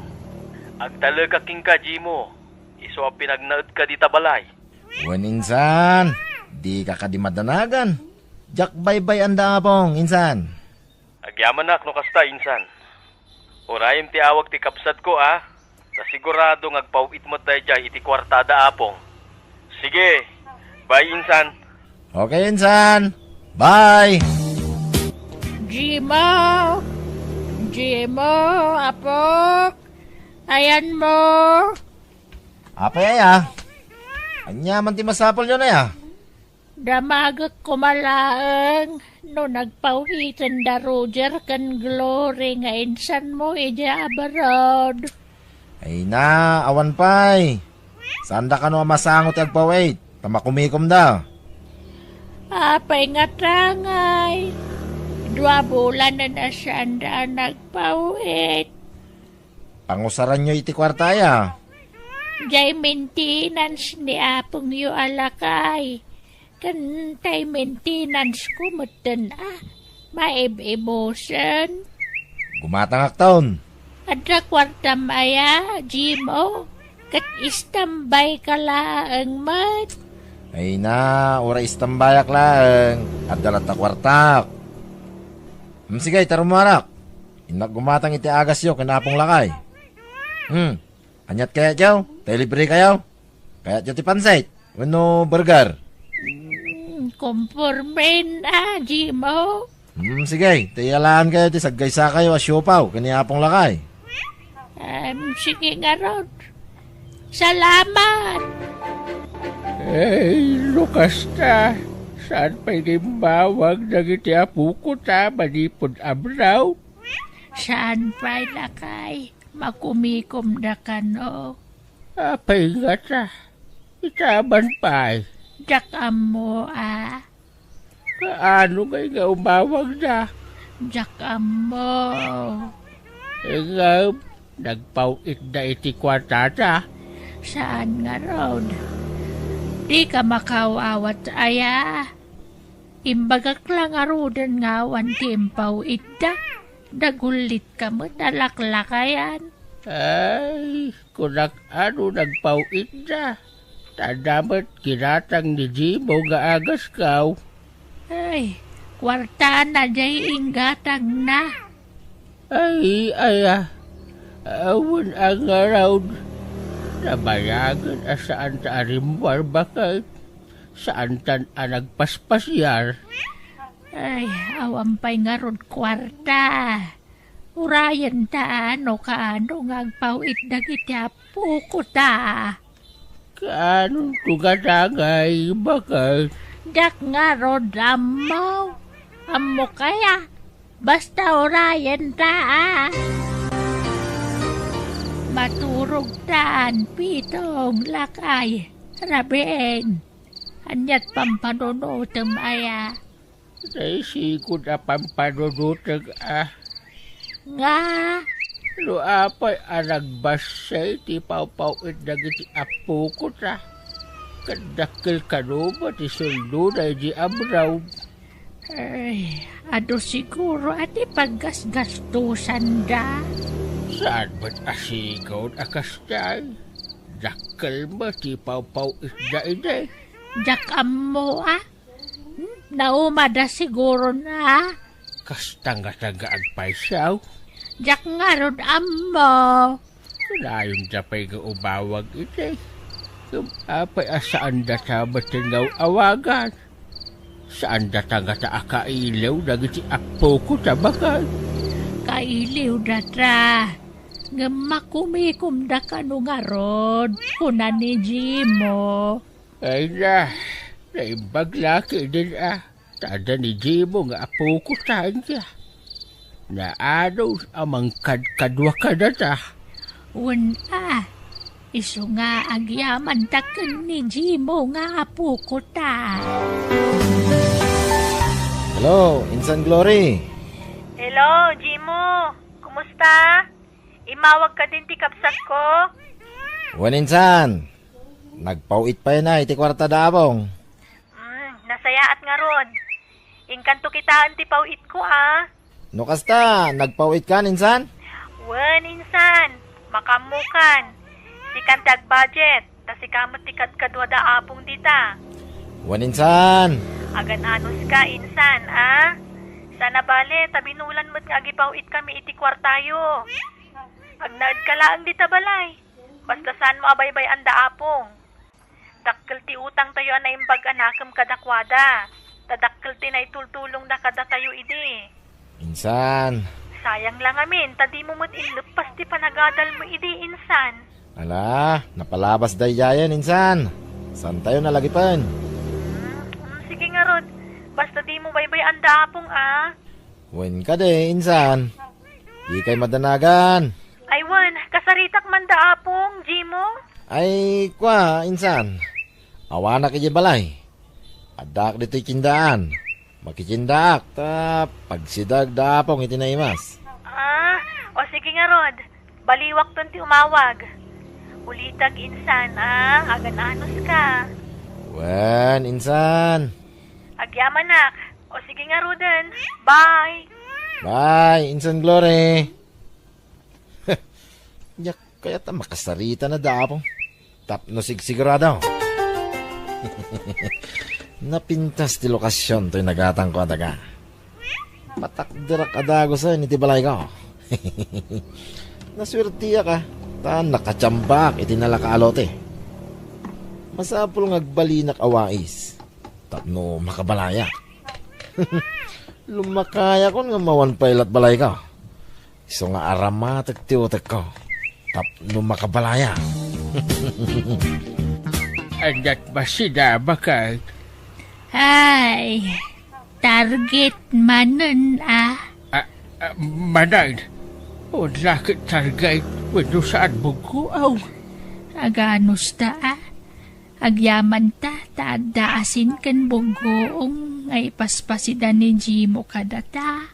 Agtalekak kenka, Jimo. Isu a pinagnaedka dita balay. Wen, Insan. Dika kadi madanagan. Diak baybay-an da Apong, Insan. Agyamanak no kasta, Insan. Urayem ti awag ti kabsatko a, ta sigurado nga agpaw-it met daydiay iti kuartada Apong. Sige, bye, Insan. Okay, Insan. Bye. Jimo! Jimo, apok! Ayanmo! Apay aya? Ania man ti masapulyon aya? Damagek koma laeng no nagpaw-iten da Roger ken Glory nga insanmo idiay abroad. Ay na, awan pay. Saanda kano a masango ti agpaw-it, ta makumikomda. Apay nga tangay? Dua bulanen a saanda a nagpaw-it. Pangusaranyo iti kuarta aya? Jay maintenance ni apongyo a lakay. Ken tay maintenance ko metten a maib-ibusen. Gumatangakton. Adda kuartam aya, Jimo? Ket istambay ka laeng met. Ay na, uray istambayak laeng. Adda latta kuartak. Hmm, sige, tarumuarak. Innak gumatang iti agasyo ken apong lakay. Hmm, aniat kayatyo? Tay libre kayo? Kayatyo ti pansit? Wenno burger? Mm, kompormen a, Jimo. Hmm, sige, tay alaen kayo ti saggaysa kayo a siopaw ken ni apong lakay. Em, sige ngarud. Salamat. Ay, no kasta, saan pay nga immawag dagiti apoko ta manipud abroad? Saan pay, lakay? Makumikomda kano? Apay ngata? Itaman pay. Diak ammo a. Kaano ngay nga umawagda? Diak ammo. Ngem, nagpaw-itda iti kuartada? Saan ngarud? Dika makaawat aya? Imbagak la ngaruden nga awan ti impaw-itda. Nagullitka met a laklakayan. Ay, kunak a no nagpaw-itda. Ta adda met ginatang ni Jimo nga agasko. Ay, kuartana jay inggatangna. Ay, aya, awan a ngarud. Nabayagen a saanta a rimmuar baket. Saantan a nagpaspasiar. Ay, awan pay ngarud kuarta. Urayenta no kaano nga agpaw-it dagiti apokota. Kaanonto nga dangay, baket? Diak ngarud ammo. Ammo kaya? Basta urayenta a. Maturogtan, Pitong, lakay, Raben. Aniat pampanunotem aya? Naisigud a pampanunotek a. Nga? No apay a nagbassit ti pawpaw-it dagiti apokota, ket dakkel kano met ti sueldona idiay abroad. Ay, adu siguro a ti paggasgastusanda. Saan met a sigud a kastay? Dakkel met ti pawpaw-itda idi. Diak ammo a. Hmm, naumada siguro na. Kasta ngata nga agpayso? Diak ngarud ammo. Kanayonda pay nga umawag idi. Ngem apay a saandata met nga awagan? Saandata ngata a kailiw dagiti apokota, baket? Kailiwdata. Ngem makumikomda kano ngarud, kuna ni Jimo. Ay na, naimbag la ketdin a, ta adda ni Jimo nga apokota. Naanus a mangkadkadua kadata. Wen a, isu nga agyamanta ken ni Jimo nga apokota. Hello, Insan Glory. Hello, Jimo. Kumusta? Immawag kadin ti kabsatko? Wen, Insan. Nagpaw-it pay na iti kuarta da Apong. Mm, nasayaat ngarud. Inkanto kitaen ti paw-itko a. No kasta, nagpaw-itkan, Insan? Wen, Insan. Makaammokan. Sikan ti agbudget. Ta sika met ti kadkadua da Apong dita. Wen, Insan. Agan-anuska, Insan, a? Saan a bale, ta binulan met nga agipaw-itkami iti kuartayo. Agnaedka laeng dita balay. Basta saanmo a baybay-an da Apong. Dakkel ti utangtayo a naimbag a nakem kadakuada. Ta dakkel ti naitultulongda kadatayo idi. Insan. Sayang la ngamin, ta dimo met inleppas ti panagadalmo idi, Insan. Ala, napalabas daydiayen, Insan. Saantayo nalagipen. Mm, mm, sige ngarud. Basta dimo baybay-an da Apong a. Wen kadi, Insan. Dikay madanagan. Ay wen, kasaritak man da Apong, Jimo? Ay, kua, Insan. Awanak idiay balay. Addaak ditoy tiendaan. Makitiendaak, ta pagsideg da Apong iti naimas. A, o sige ngarud. Baliwakton ti umawag. Ulitek insan, a, agan-anos ka. Wen, insan. Agyamanak. O sige ngaruden. Bye. Bye, insan Glory. Diak kayat a makasarita na da, Apo. Tapno sigsigurado. Napintas ti lokasion toy nagatangko a daga. Matakderak a dagusen iti balayko. Nasuertiak a, ta nakatiambaak iti nalaka a lote. Masapul nga agbalinak a wais tapno makabalayak. Lumakayakon ngem awan pay lat balayko. Isu nga aramatek ti utekko tapno makabalayak. Aniat bassit a, baket? Ay, target manen a. A, a, manen? Wen la ket target wenno saan, buggoaw? Aganos ta a. Agyamanta ta adda asin ken buggoong nga ipaspasida ni Jimo kadata.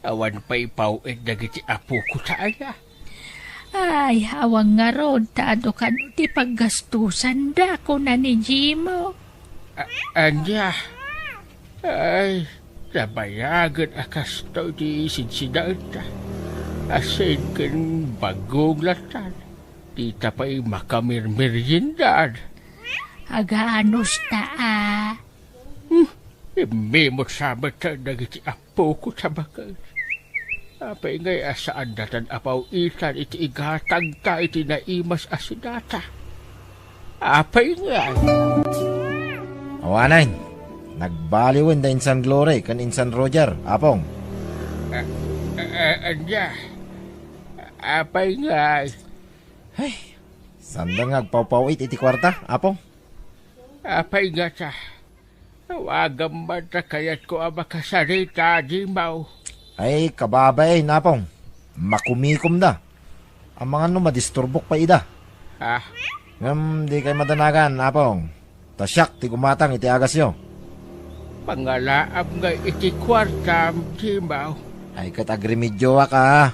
Awan pay ipaw-it dagiti apoko ta aya. Ay, awan ngarud ta adu kano ti paggastusanda, kuna ni Jimo. A-, ania? Ay, nabayagen a kastoy ti sidsidaenta. Asin ken buggoong latta. Dita pay makamermeriendaan. Aganos ta a. Hmm, immimutsa met dagiti apoko ta baket. Apay ngay a saandatan a paw-itan iti igatangta iti naimas a sidata? Apay ngay? Awanen, nagbaliwen da insan Glory ken insan Roger, Apong. A-, a-, a-, ania? Apay ngay? Ay, sanda nga agpawpaw-it iti kuarta, Apong? Apay ngata? Awagam man ta kayatko a makasarita, Jimo. Ay, kababain, Apong. Makumikomda. Amangan no madisturbok pay ida. Ah. Ngem dikay madanagan, Apong. Ta siak ti gumatang iti agasyo. Pangalaam ngay iti kuartam, Jimo. Ay, ket agremedioak a.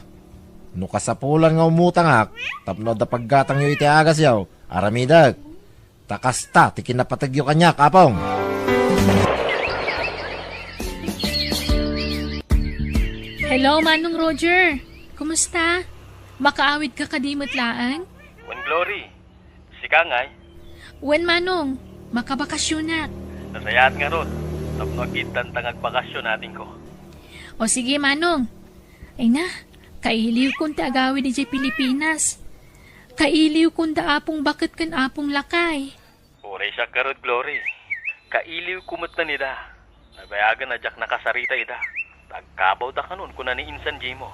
No kasapulan nga umutangak tapno adda paggatangyo iti agasyo, aramidek. Ta kasta ti kinapategyo kaniak, Apong. Hello, Manong Roger. Kumusta? Makaawid ka kadi met laeng? Wen, Glory. Sika ngay? Wen, Manong. Makabakasionak. Nasayaat ngarud. Tapno agiddanta nga agbakasio, natingko. O sige, Manong. Ay na, kailiwkon ti agawid idiay Pilipinas. Kailiwkon da Apong Baket ken Apong Lakay. Uray siak ngarud, Glory. Kailiwko met ida. Nabayagen a diak nakasarita ida. Ta agkabawda kanon, kuna ni insan Jimo.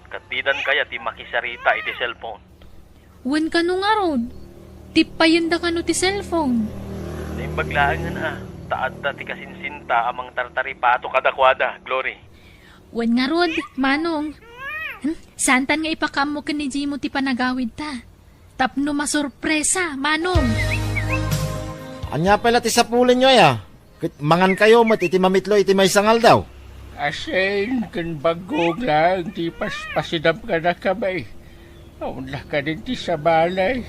Ket didan kayat ti makisarita iti cellphone. Wen kano ngarud, tippayenda kano ti cellphone? Naimbag laengen a, ta adda ti kasinsinta a mangtartaripato kadakuada, Glory. Wen ngarud, Manong. Hmm, saantan nga ipakaammo ken ni Jimo ti panagawidta. Tapno masurpresa, Manong. Ania pay la ti sapulenyo aya? Ket mangankayo met iti mamitlo iti maysa nga aldaw. Asin ken buggoong laeng ti paspasidam kadakami. Awan la kadin ti sabali.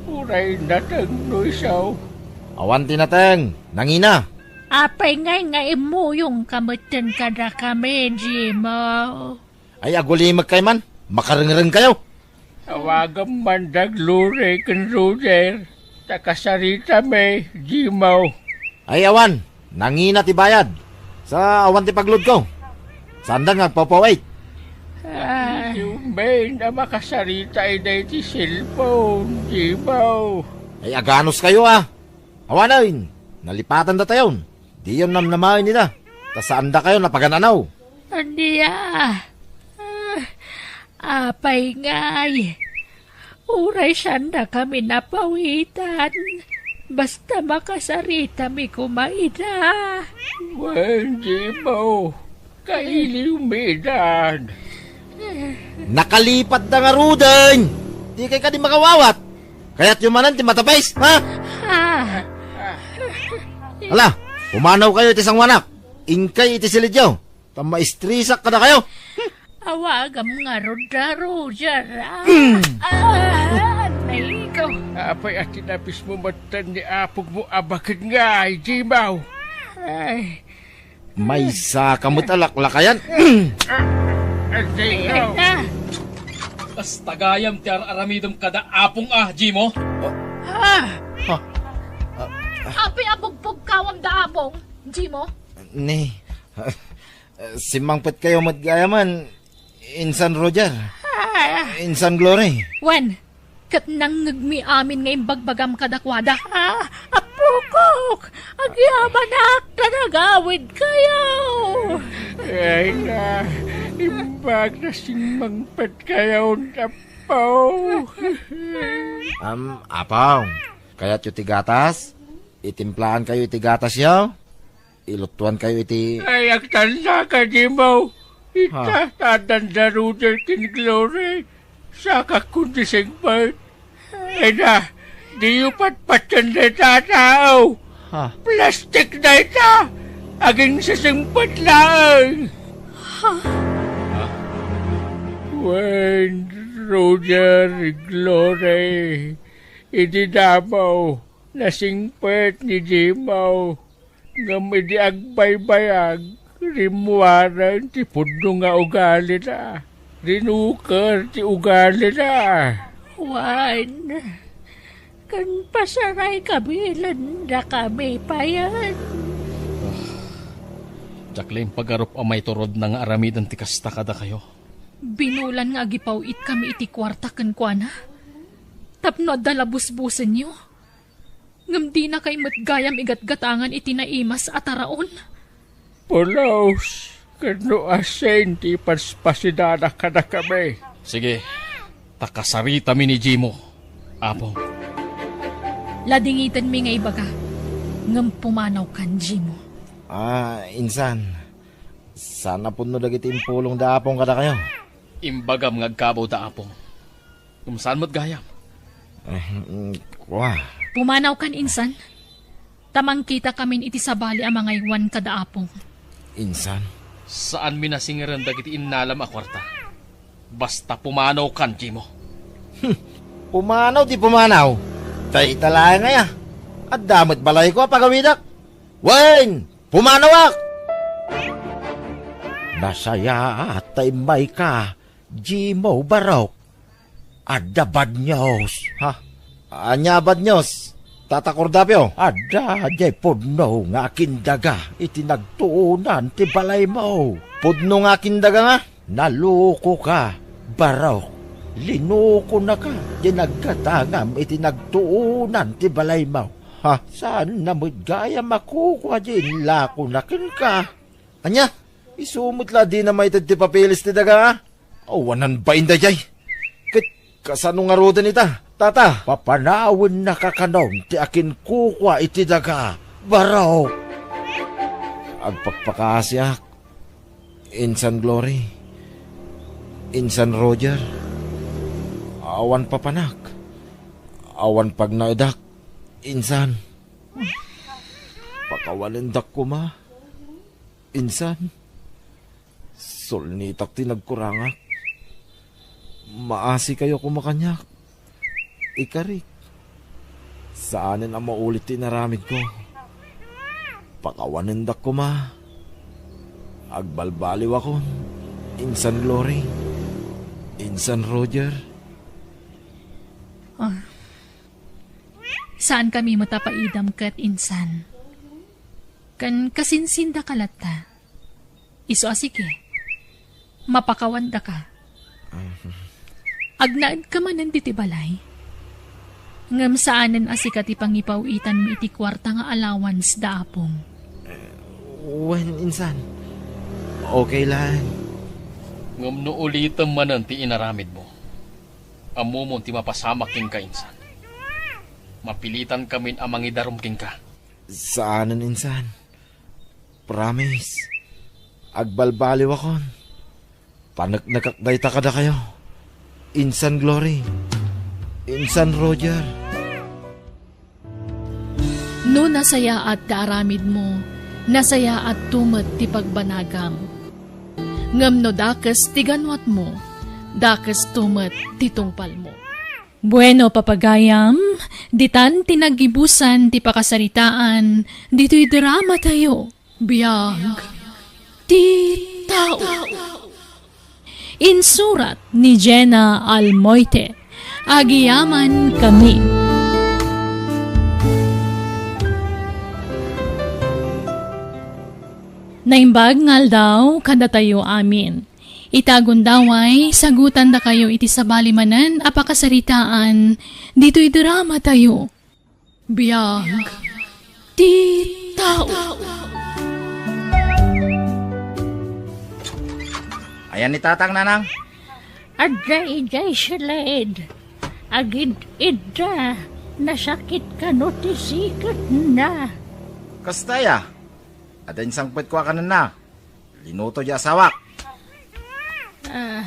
Uray nateng no isu. Awan ti nateng, nangina. Apay ngay nga immuyongka metten kadakami, Jimo? Ay, agulimekkay man. Makarengrengkayo. Awagam man da Glory ken Roger, ta kasaritami, Jimo. Ay, awan. Nangina ti bayad. Sa awan ti pagludko. Saanda nga agpawpaw-it. Ah. Idiyo men a makasarita ida iti cellphone, Jimo. Ay, aganos kayo, a. Awanen, nalipatan datayon. Diyon namnamaen ida, ta saandakayon a pagan-anaw. Ania? Ah, apay ngay? Uray saandakami napawitan, basta makasaritami koma ida. Wen, Jimo, kailiwmidan. Nakalipatda ngaruden! Dikay kadi makawawat? Kayatyo manen ti matapis, ha? Ah. Ala, pumanawkayo iti sanguanak. Inkay iti silidyo. Ta maistresak kadakayo. Awagam ngarud da, Roger, a. Mm. Ah, anay ko. Apay a tinapismo metten ni apongmo a baket nga, Jimo? Ay. Maysa ka met a laklakayan. Ay, Jimo. Kasta gayam ti ar-aramidem kada apong a, Jimo? Ah! Ha? Apay a pugpugkawam da apong, Jimo? Ni, simmangpet kayo met gayamen, Insan Roger. Ah. Insan Glory. Wen, ket nangngegmi amin nga imbagbagam kadakuada. Ah, apokok! Agyabanak ta nagawid kayo! Ay na, imbag na simmangpet kayo, Apo. Am, Apong, kayatyo ti gatas? Itimplaankayo iti gatasyo? Iluttuankayo iti Ay, agtanda ka, Jimo. Ita, Ha? Tadanda Roger ken Glory. Saka kundi singpet. Ay na, diyo patpatyan dayta a tao. Ha? Plastik dayta. Aginsisingpet laeng. Wen, Roger, Glory. Idi damo, nasingpet ni Jimo. Ngem idi agbaybayag, rimmuaren ti pudno nga ugalina. Rinuker ti ugalina. Wen, ken pasaray kabilen dakami payen. Diak la impagarup a maiturodna nga aramiden ti kasta kadakayo. Binulan nga agipaw-itkami iti kuarta kenkuana tapno adda la busbusenyo. Ngem dinakay met gayam igatgatangan iti naimas a taraon. Pulos, ken no asin ti ipaspasidana kadakami. Sige, ta kasaritami ni Jimo, Apong. Ladingitenmi nga ibaga, ngem pumanawkan, Jimo. Ah, insan, saan a pudno dagiti impulong da Apong kadakayo? Imbagam nga agkabaw da Apong. Ngem saan met gayam? Eh, mm, kua. Pumanawkan insan, ta mangkitakamin iti sabali a mangaywan kada Apong. Insan? Saanmi nasingeren dagiti innalam a kuarta. Basta pumanawkan, Jimo. Hmm, pumanaw ti pumanaw. Dayta laeng aya. Adda met balayko a pagawidak. Wen, pumanawak! Nasayaat ta immayka, Jimo Barok. Adda bad news. Ha? Ania a bad news, Tata Cordapio? Adda diay pudno nga akindaga iti nagtuonan ti balaymo. Pudno nga akindaga nga? Nalukoka, Barok. Linukonaka diay naggatangam iti nagtuonan ti balaymo. Ha? Saanna met gayam a kukua diay inlakona kenka. Ania? Isu met la dina maited ti papeles ti daga? Awanan bain daydiay. Ket kasano ngaruden ita, Tata? Papanawennaka kanon ti akinkukua iti daga, Barok. Agpakpakaasiak, Insan Glory, Insan Roger. Awan papanak, awan pagnaedak, insan. Pakawanendak koma, insan. Sulnitak ti nagkurangak. Maasikayo koma kaniak. Ikarik. Saanen a maulit ti inaramidko. Pakawanendak koma. Agbalbaliwakon, Insan Glory, Insan Roger. Ah. Saankami met a paidam ket, insan. Ken kasinsindaka latta. Isu a sige, mapakawandaka. Agnaedka manen diti balay. Ngem saanen a sika ti pangipaw-itanmi iti kuarta nga allowance da Apong. Wen, insan. Okay lang. Ngem no ulitem manen ti inaramidmo, ammomon ti mapasamak kenka, insan. Mapilitankamin a mangidarum kenka. Saanen, insan. Promise. Agbalbaliwakon. Paneknekak dayta kadakayo. Insan Glory. Insan Roger. No nasayaat ti aramidmo, nasayaatto met ti pagbanagam. Ngem no dakes ti ganwatmo, dakesto met ti tungpalmo. Bueno, papagayam, ditan ti naggibusan ti pakasaritaan ditoy drama tayo. Biag ti tao. Insurat ni Jenna Almoite. Agiyaman kami. Naimbag nga aldaw kadatayo amin. Ita gundaway, sagutandakayo iti sabali manen a pakasaritaan ditoy drama tayo. Biag ti tao. Ayan ni Tatang, Nanang. Adda idiay siled. Agid-idda. Nasakit kano ti siketna. Kasta aya? Adda insangpetko a kanenna. Linuto di asawak. Ah,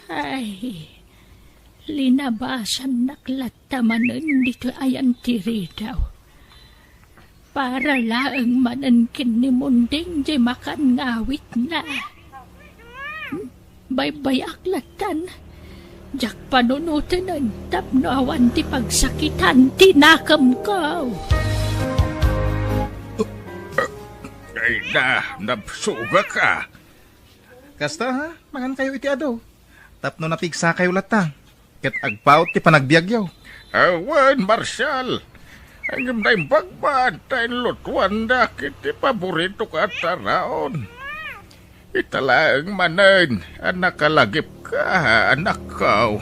ay, linabasannak latta manen ditoy ayan ti ridaw. Para laeng manen ken ni Munding di makan nga awitna. Baybay-ak lattan. Diak panunoten tapno awan ti pagsakitan ti nakemko. Ay na, nabsugak a. Kasta, ha? Mangankayo iti adu. Tapno napigsakayo latta. Ket agpaut ti panagbiagyo. Awan, Marshal. Ngem naimbag man ta inlutuandak iti paboritok a taraon. Ita laeng manen a nakalagipka, anakko.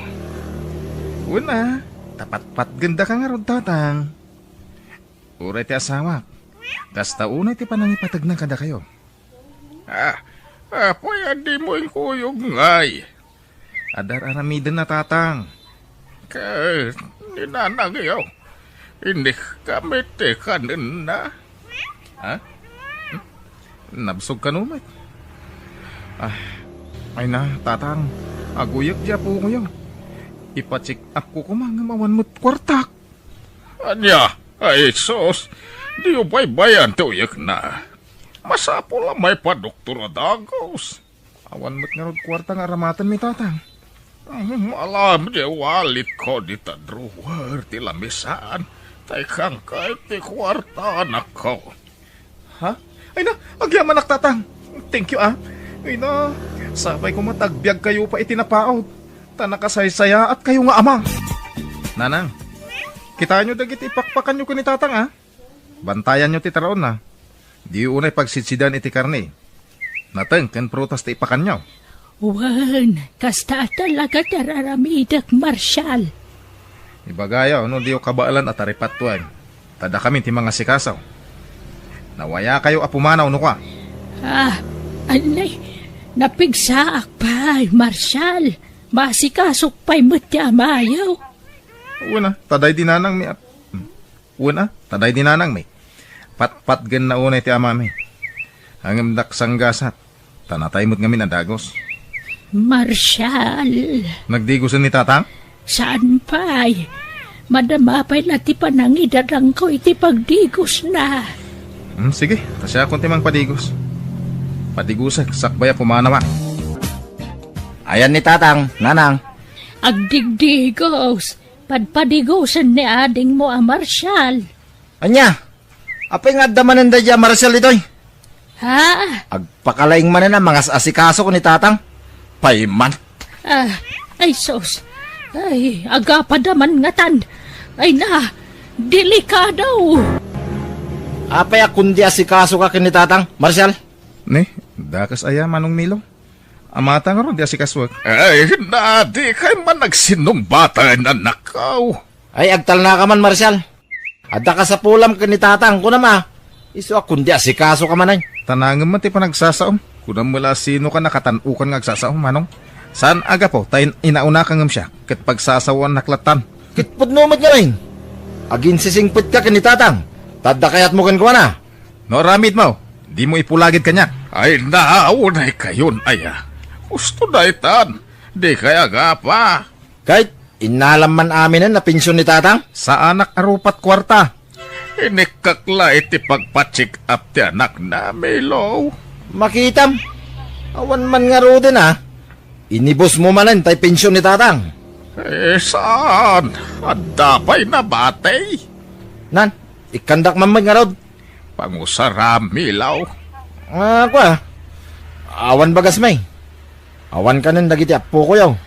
Wen a, ta patpatgendaka ngarud, Tatang. Uray ti asawak, kasta unay ti panangipategna kadakayo. Ah, apay a dimo inkuyog ngay? Adda ar-aramiden a, Tatang. Ket ni nanangyo, inikka met ti kanenna. Ha? Hmm? Nabsog kano met? Ah, ay na, Tatang, aguyek di apokoyo. Ipa-check up ko koma ngem awan met kuartak. Ania? Ay, sus, diyo baybayan ti uyekna. Masapul a maipadoktor a dagus. Awan met ngarud kuarta nga aramatenmi, Tatang. Mm, alam di walitko dita drawer ti lamisan. Ta ikkanka ti kuarta, anakko. Ha? Ay na, agyamanak, Tatang. Thank you, ah. Ay na, sapay koma ta agbiagkayo pay iti napaut. Ta nakasaysayaatkayo nga ama. Nanang, kitaenyo dagiti ipakpakanyo ken ni Tatang, ah. Bantayanyo ti taraonna. Diyo unay pagsidsidan iti karne. Nateng ken prutas ti ipakanyo. Wen, kasta a talaga ti ar-aramidek, Marshal. Ibagayo no diyo kabaelan a taripatuen. Ta dakami ti mangasikaso. Nawayakayo a pumanaw no kua. Ah, anay, napigsaak pay, Marshal. Maasikasok pay met ti amayo. Wen a, ta daydi nanangmi a, hmm. Wen a, ta daydi nanangmi. Patpatgenna unay ti amami. Ngem dak sanggasat, ta natay met ngamin a dagus. Marshal. Nagdigusen ni Tatang? Saan pay. Madama pay la ti panangidarangko iti pagdigusna. Hmm, sige, ta siakon ti mangpadigus. Padigusek, sakbay a pumanawak. Ayan ni Tatang, Nanang. Agdigdigus. Padpadigusen ni adingmo a Marshal. Ania? Apay nga adda manen daydi a Marshal ditoy? Ha? Agpakalaing manen a mangas-asikaso ken ni Tatang. Payman. Ah, ay sus. Ay, agapada man ngatan. Ay na, delikado. Apay a kundi asikasoka ken ni Tatang, Marshal? Ni, dakes aya, Manong Milo. Amata ngarud ti asikasoek. Ay, na, dikay man agsinnungbaten, anakko. Ay, agtalnaka man, Marshal. Adda kasapulam ken ni Tatang, kunam a. Isu a kundi asikasoka manen. Tanangem man ti panagsasaom. Kunam met la a sinoka nakatan-okan nga agsasao, Manong. Saan a gapu ta in-, inaunaka ngem siak, ket pagsasaoannak lattan. Ket pudno met ngamin. Aginsisingpetka ken ni Tatang. Ta adda kayatmo kenkuana. No aramidmo, dimo ipulagid kaniak. Ay, naunaykayon aya. Husto daytan. Dikay agapa. Ket innalam man aminen a pension ni Tatang? Saanak a rupat kuarta. Inikkak la iti pagpa-check up ti anakna, Milo. Makitam. Awan man ngaruden a. Inibusmo manen tay pension ni Tatang. Eh, saan? Adda pay nabati? Nan, ikkandak man met ngarud. Pangusaram, Milaw. Ah, kua. Awan bagas, may. Awan kanen dagiti appokoyo.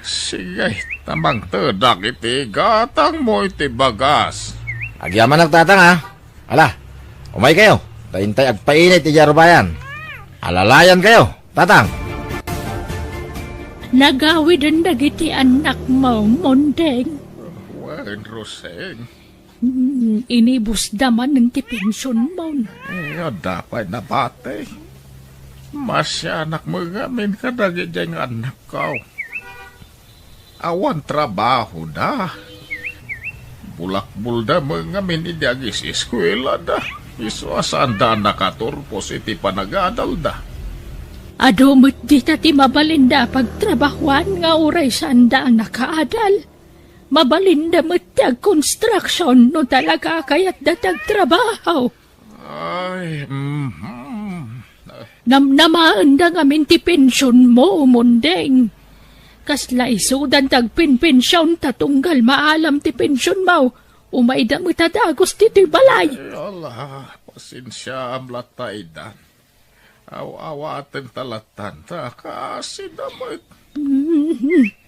Sige, ta mangtedak iti gatangmo iti bagas. Agyamanak, Tatang, ha? Ala, umay kayo. Ta intay agpainit iti arubayan. Alalayan kayo, Tatang. Nagawiden dagiti annakmo, Mondeng. Wen, Roseng. Hmm, inibusda manen ti pensionmo. Eh, adda pay nabati. Masianak met ngamin kadagiti annakko. Awan trabahoda. Bulakbolda met ngamin idi agis-eskuelada. Isu a saanda a nakaturpos iti panagadalda. Adu met dita ti mabalinda a pagtrabahoan nga uray saanda a nakaadal. Mabalinda met ti agkonstruksion no talaga a kayatda ti agtrabaho. Ay, mhm. Namnamaenda ngamin ti pensionmo, Mondeng. Kasla isudan ti agpenpension ta tunggal maalam ti pensionmo, umayda met a dagus ditoy balay. Ay, ala, pasensiaam latta, Idan. Aw-awaten ta lattan ta kasida met. Mhm.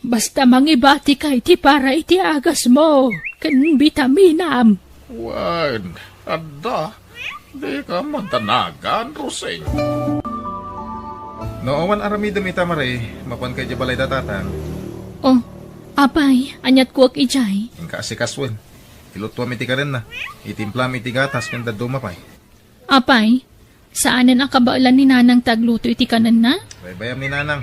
Basta mangibatika iti para iti agasmo ken bitaminam. Wen, adda. Dika mantanagan, Rosing. No awan aramidem ita, Mare, mapanka idiay balayda, Tatang. Oh, apay, aniat kuak idiay? Inka asikasuen. Ilutuam iti kanenna. Itimplam iti gatas ken dadduma pay. Apay, saanen a kabaelan ni Nanang ti agluto iti kanenna? Baybayam ni Nanang.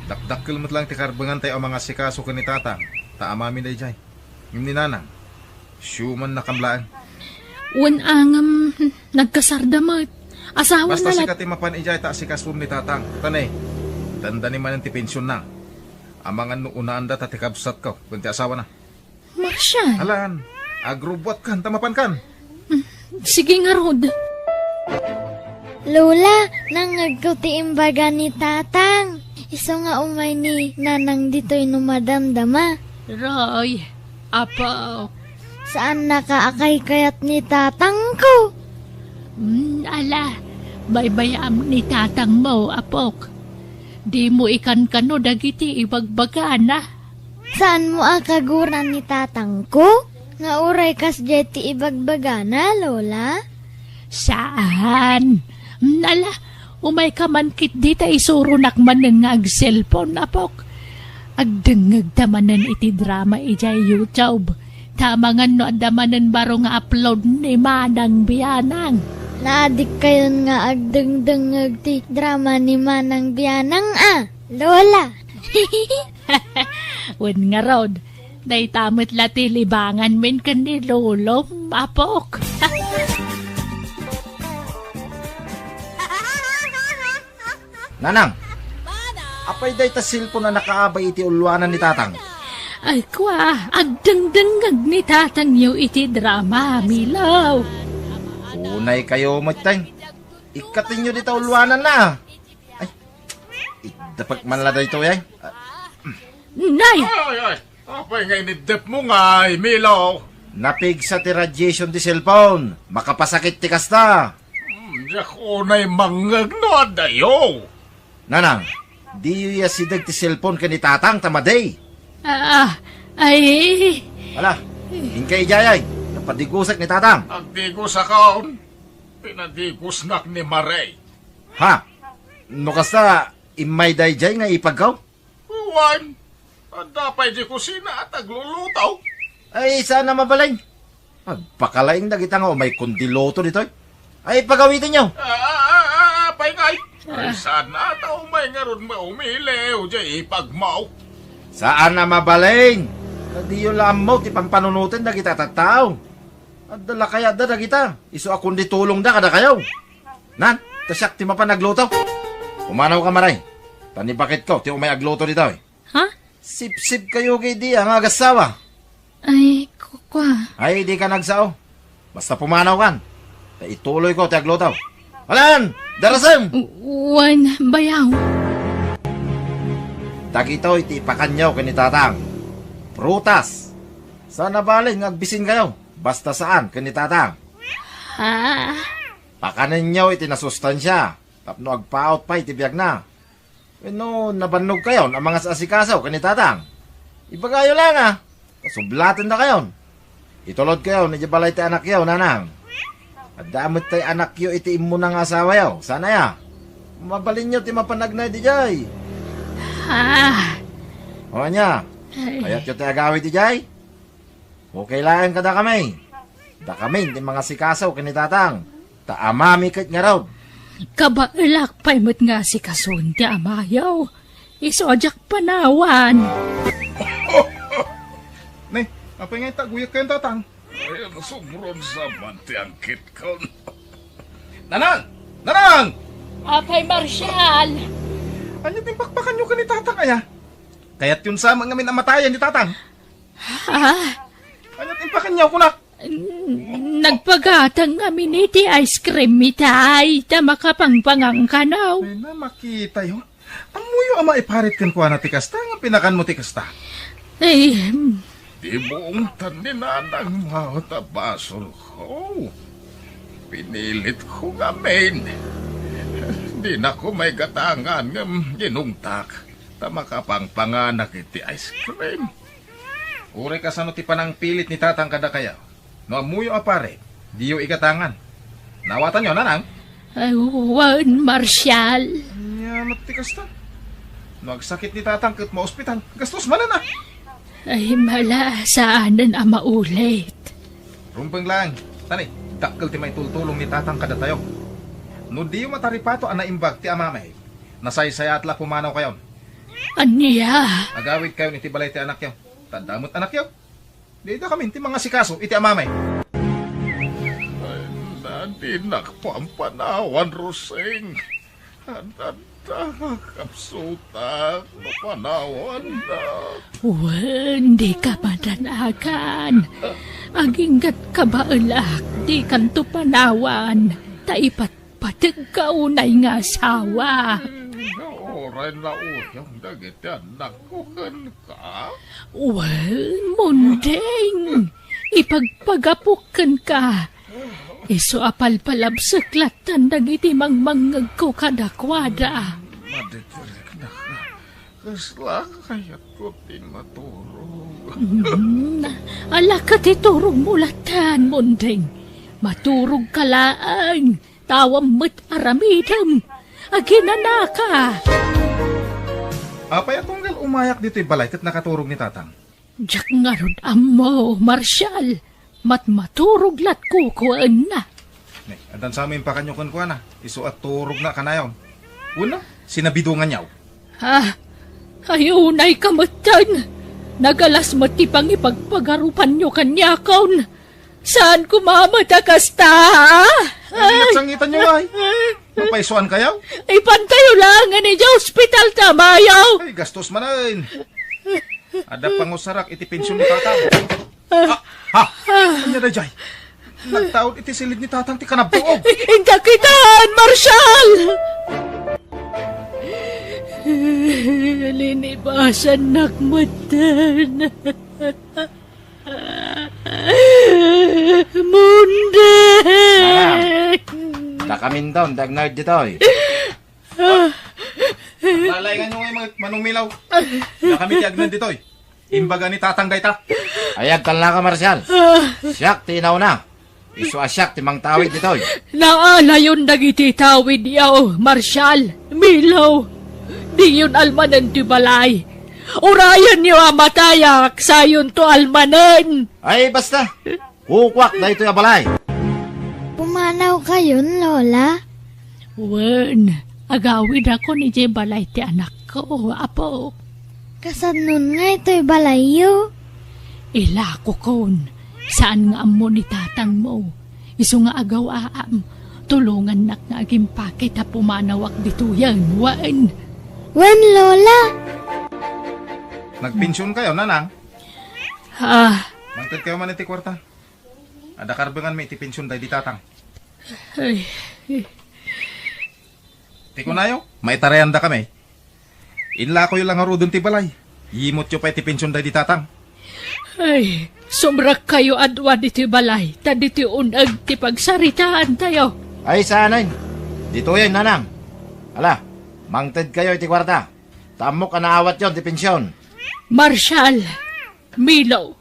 Dakdakkel met laeng ti karbengan tayo a mangasikaso ken ni Tatang, ta amami daydiay. Ngem ni Nanang, siumannakam laeng. Wen a ngem, nagkasarda met. Asawana. Basta sika ti mapan idiay ta asikasom ni Tatang. Tane, dandani manen ti pensionna. Amangan no unaanda ta ti kabsatko ken ti asawana. Marshall. Alan, agrubbuatkan ta mapankan. Mm, sige ngarud. Lola, nangngegko ti imbaga ni Tatang. Isu nga umay ni Nanang ditoy no madamdama. Roy, apo. Saannaka a kaykayat ni Tatangko. Mm, ala, baybayam ni Tatangmo, apok. Dimo ikankano dagiti ibagbagana. Saanmo a kaguran ni Tatangko nga uray kasdiay ti ibagbagana, Lola? Saan. Mm, ala, umayka man ketdi ta isuronak manen nga agselpon, apok. Agdengngegta manen iti drama idiay YouTube. Ta amangan no adda manen baro nga upload ni Manang Bianang. Naadikkayon nga agdengdengngeg ti drama ni Manang Bianang a, Lola. Wen ngarud, dayta met la ti libanganmin ken ni Lolom, apok. Nanang, apay dayta cellphone a nakaabay iti ulluanan ni Tatang? Ay, kua, agdengdengngeg ni Tatangyo iti drama, Milaw. Unay kayo, Mutteng. Ikkatenyo dita ulluananna. Ay, iddepek man la daytoy, ay. Nay! Ay, ay, apay nga iniddepmo ngay, Milaw? Napigsa ti radiation ti cellphone. Makapasakit ti kasta. Hmm, diak unay mangngeg no adayo. Nanang, diyo ya sideg ti cellphone ken ni Tatang ta madi. Ah, ay. Ala, inka idiay, ay. Napadigusek ni Tatang. Agdigusakon. Pinadigusnak ni Mare. Ha? No kasta, immay daydiay nga ipagkaw? Wen, adda pay di kusina a agluluto. Ay, saan a mabalin? Agpakalaing dagita nga umay kundi luto ditoy. Ay, pagawitinyo. Ah, ah, ah, ah, pay ngay. Ay, saan a ta umay ngarud maumiliw, di ipagmaw. Saan a mabalin? Kadiyo la ammo ti pampanunoten dagita tattao. Adda la kayatda dagita. Isu a kundi tulongda kadakayo. Nan, ta siak ti mapan agluto. Pumanaw ka, Maray. Ta ni baketko ti umay agluto ditoy. Ha? Sipsip kayo kay di, ah, nga agassawa. Ay, kukwa. Ay, di ka nagsao. Basta pumanaw kan. Ta ituloy ko ti agluto. Alan! Darasem! Wan, bayaw. Dagitoy ti ipakanyo ken ni Tatang. Prutas. Saan a balin nga agbisinkayo, basta saan ken ni Tatang. Ah. Pakanenyo iti nasustansia tapno agpaut pay ti biagna. Wenno nabannogkayon a mangas-asikaso ken ni Tatang? Ibagayo laeng a, kasublatendakayon. Itulodkayon idiay balay ti anakyo, nanang. Adda met tay anakyo iti immuna nga asawayo, saan aya? Mabalinyo ti mapan agnaed idiay. Ah. O ania, ay, kayatyo ti agawid idiay? Okay laeng kadakami. Dakamin ti mangasikaso ken ni Tatang, ta amami ket ngarud. Kabaelak pay met nga asikasoen ti amayo. Isu a diak panawan. Ne, apay nga itaguyek kayon, Tatang? Ay, nasubron sa man ti angkitkon. Nanang! Nanang! Apay Marshall! Ania ti pakpakanyo ken ni Tatang aya? Kayatyon sa man ngamin a matayen ni Tatang? Ha? Ania ti impakanyo kuna? N-, nagpagatang ngamin iti ice cream itay, ta makapangpangan kano. Ay na, makitayo. Ammoyo a maiparit kenkuana ti kasta, nga pinakanmo ti kasta. Ay, hmm. Di buongtan ni nanang maot a basolko. Pinilitko ngamin. Dinako maigatangan ngem ginungtak, ta makapangpanganak iti ice cream. Uray kasano ti panangpilit ni Tatang kadakayo, no ammoyo a pare, diyo igatangan. Naawatanyo, nanang? Ay, wen, Marshall. Ania met ti kasta? No agsakit ni Tatang ket maospital, gastos manen a. Ay, mala, saanen a maulit. Rumbeng laeng, tani, dakkel ti maitultulong ni Tatang kadatayo. No diyo mataripato a naimbag ti amami, nasaysayaat la pumanawkayon. Ania? Agawidkayon iti balay ti anakyo. Ta adda met anakyo. Dida kami ti mangasikaso iti amami. Ay, na, dinak pampanawan, Roseng. Adda, adda, kapsutak, mapanawanda. Wen, dika madanagan. Aginggat kabaelak, dikanto panawan. Ta ipat Pategka unay nga asawa. Uray nauyong dagiti annakko kenka. Wen, Mundeng, ipagpagapok kenka. Isu a palpalabsek lattan dagiti mangmangngegko kadakuada. Madidireknaka. Kasla kayatko ti maturog. Hmm, ala ket iturogmo lattan, Mundeng. Maturogka laeng. Tawem met aramidem. Aginanaka. Apay a tunggal umayak ditoy balay ket nakaturog ni Tatang? Diak ngarud ammo, Marshal. Matmaturog latko kuenna. Ne, addan sa mo impakanyo kenkuana. Isu a turogna kanayon. Wenno, sinabidonganyo? Ah, ay unayka metten. Nagalas met ti pangipagpagarupanyo kaniakon. Saan koma met a kasta, a? Ay, nagsangitanyo, ay. Mapaysuankayo? Ipantayo laengen idiay ospital ti amayo. Ay, gastos manen. Adda pangusarak iti pension ni Tatang. Ah, ha? Ania daydiay? Nagtaud iti silid ni Tatang ti kanabtuog. Inka kitaan, Marshal! Linibasannak metten. Mundeng! Manang, dakaminton ti agnaed ditoy. Lalainganyo ngay, Manong Milaw. Dakami ti agnaed ditoy. Imbaga ni Tatang dayta. Ay, agtalnaka, Marshal. Siak ti inauna. Isu a siak ti mangtawid ditoy. Naalayon dagiti tawidyo, Marshal, Milaw. Diyon almanen ti balay. Urayenyo a matayak, sayonto almanen. Ay, basta. Kukuak daytoy a balay. Pumanawkayon, Lola? Wen, agawidakon idiay balay ti anakko, Apo. Kasannon ngay toy balayyo? Ilakokon, saan nga ammo ni tatangmo. Isu nga agawaam, tulongannak nga agimpake ta pumanawak ditoyen, wen. Wen, Lola. Nagpensionkayo, Nanang? Ah. Mangtedkayo man iti kuarta. Adda karbenganmi iti pension daydi tatang. Ay. Ti kunayo, maitarayandakami. Inlakoyo la ngaruden ti balay. Yimutyo pay ti pension daydi tatang. Ay, sumrekkayo a dua ditoy balay, ta ditoy un-eg ti pagsaritaantayo. Ay, saanen. Ditoyen, nanang. Ala, mangtedkayo iti kuarta. Ta ammok a naawatyon ti pension. Marshall, Milo,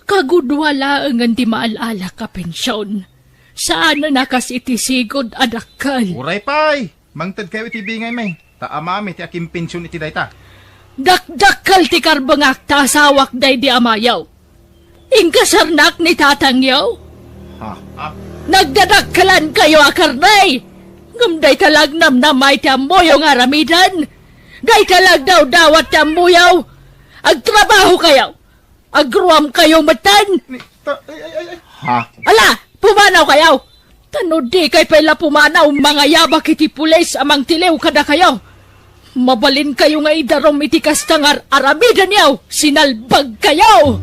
kagudua laengen ti maal-alak a pension. Saanen a kas iti sigud a dakkel. Uray pay, mangtedkayo iti bingaymi. Ta amami ti akimpension iti dayta. Dakdakkel ti karbengak ta asawak daydi amayo. Inkasarnak ni tatangyo. Ha? Ha? Nagdadakkelankayo a karne. Ngem dayta la agnamnama iti ammoyo nga aramiden. Dayta la agdawdawat ti ammoyo. Agtrabahokayo. Agruamkayo metten. Ni, ta, ay, ay, ay, ay. Ha? Ala, pumanawkayo. Ta no dikay pay la pumanaw, mangayabak iti pulis a mangtiliw kadakayo. Mabalinkayo nga idarum iti kasta nga ar-, aramidenyo, sinalbagkayo!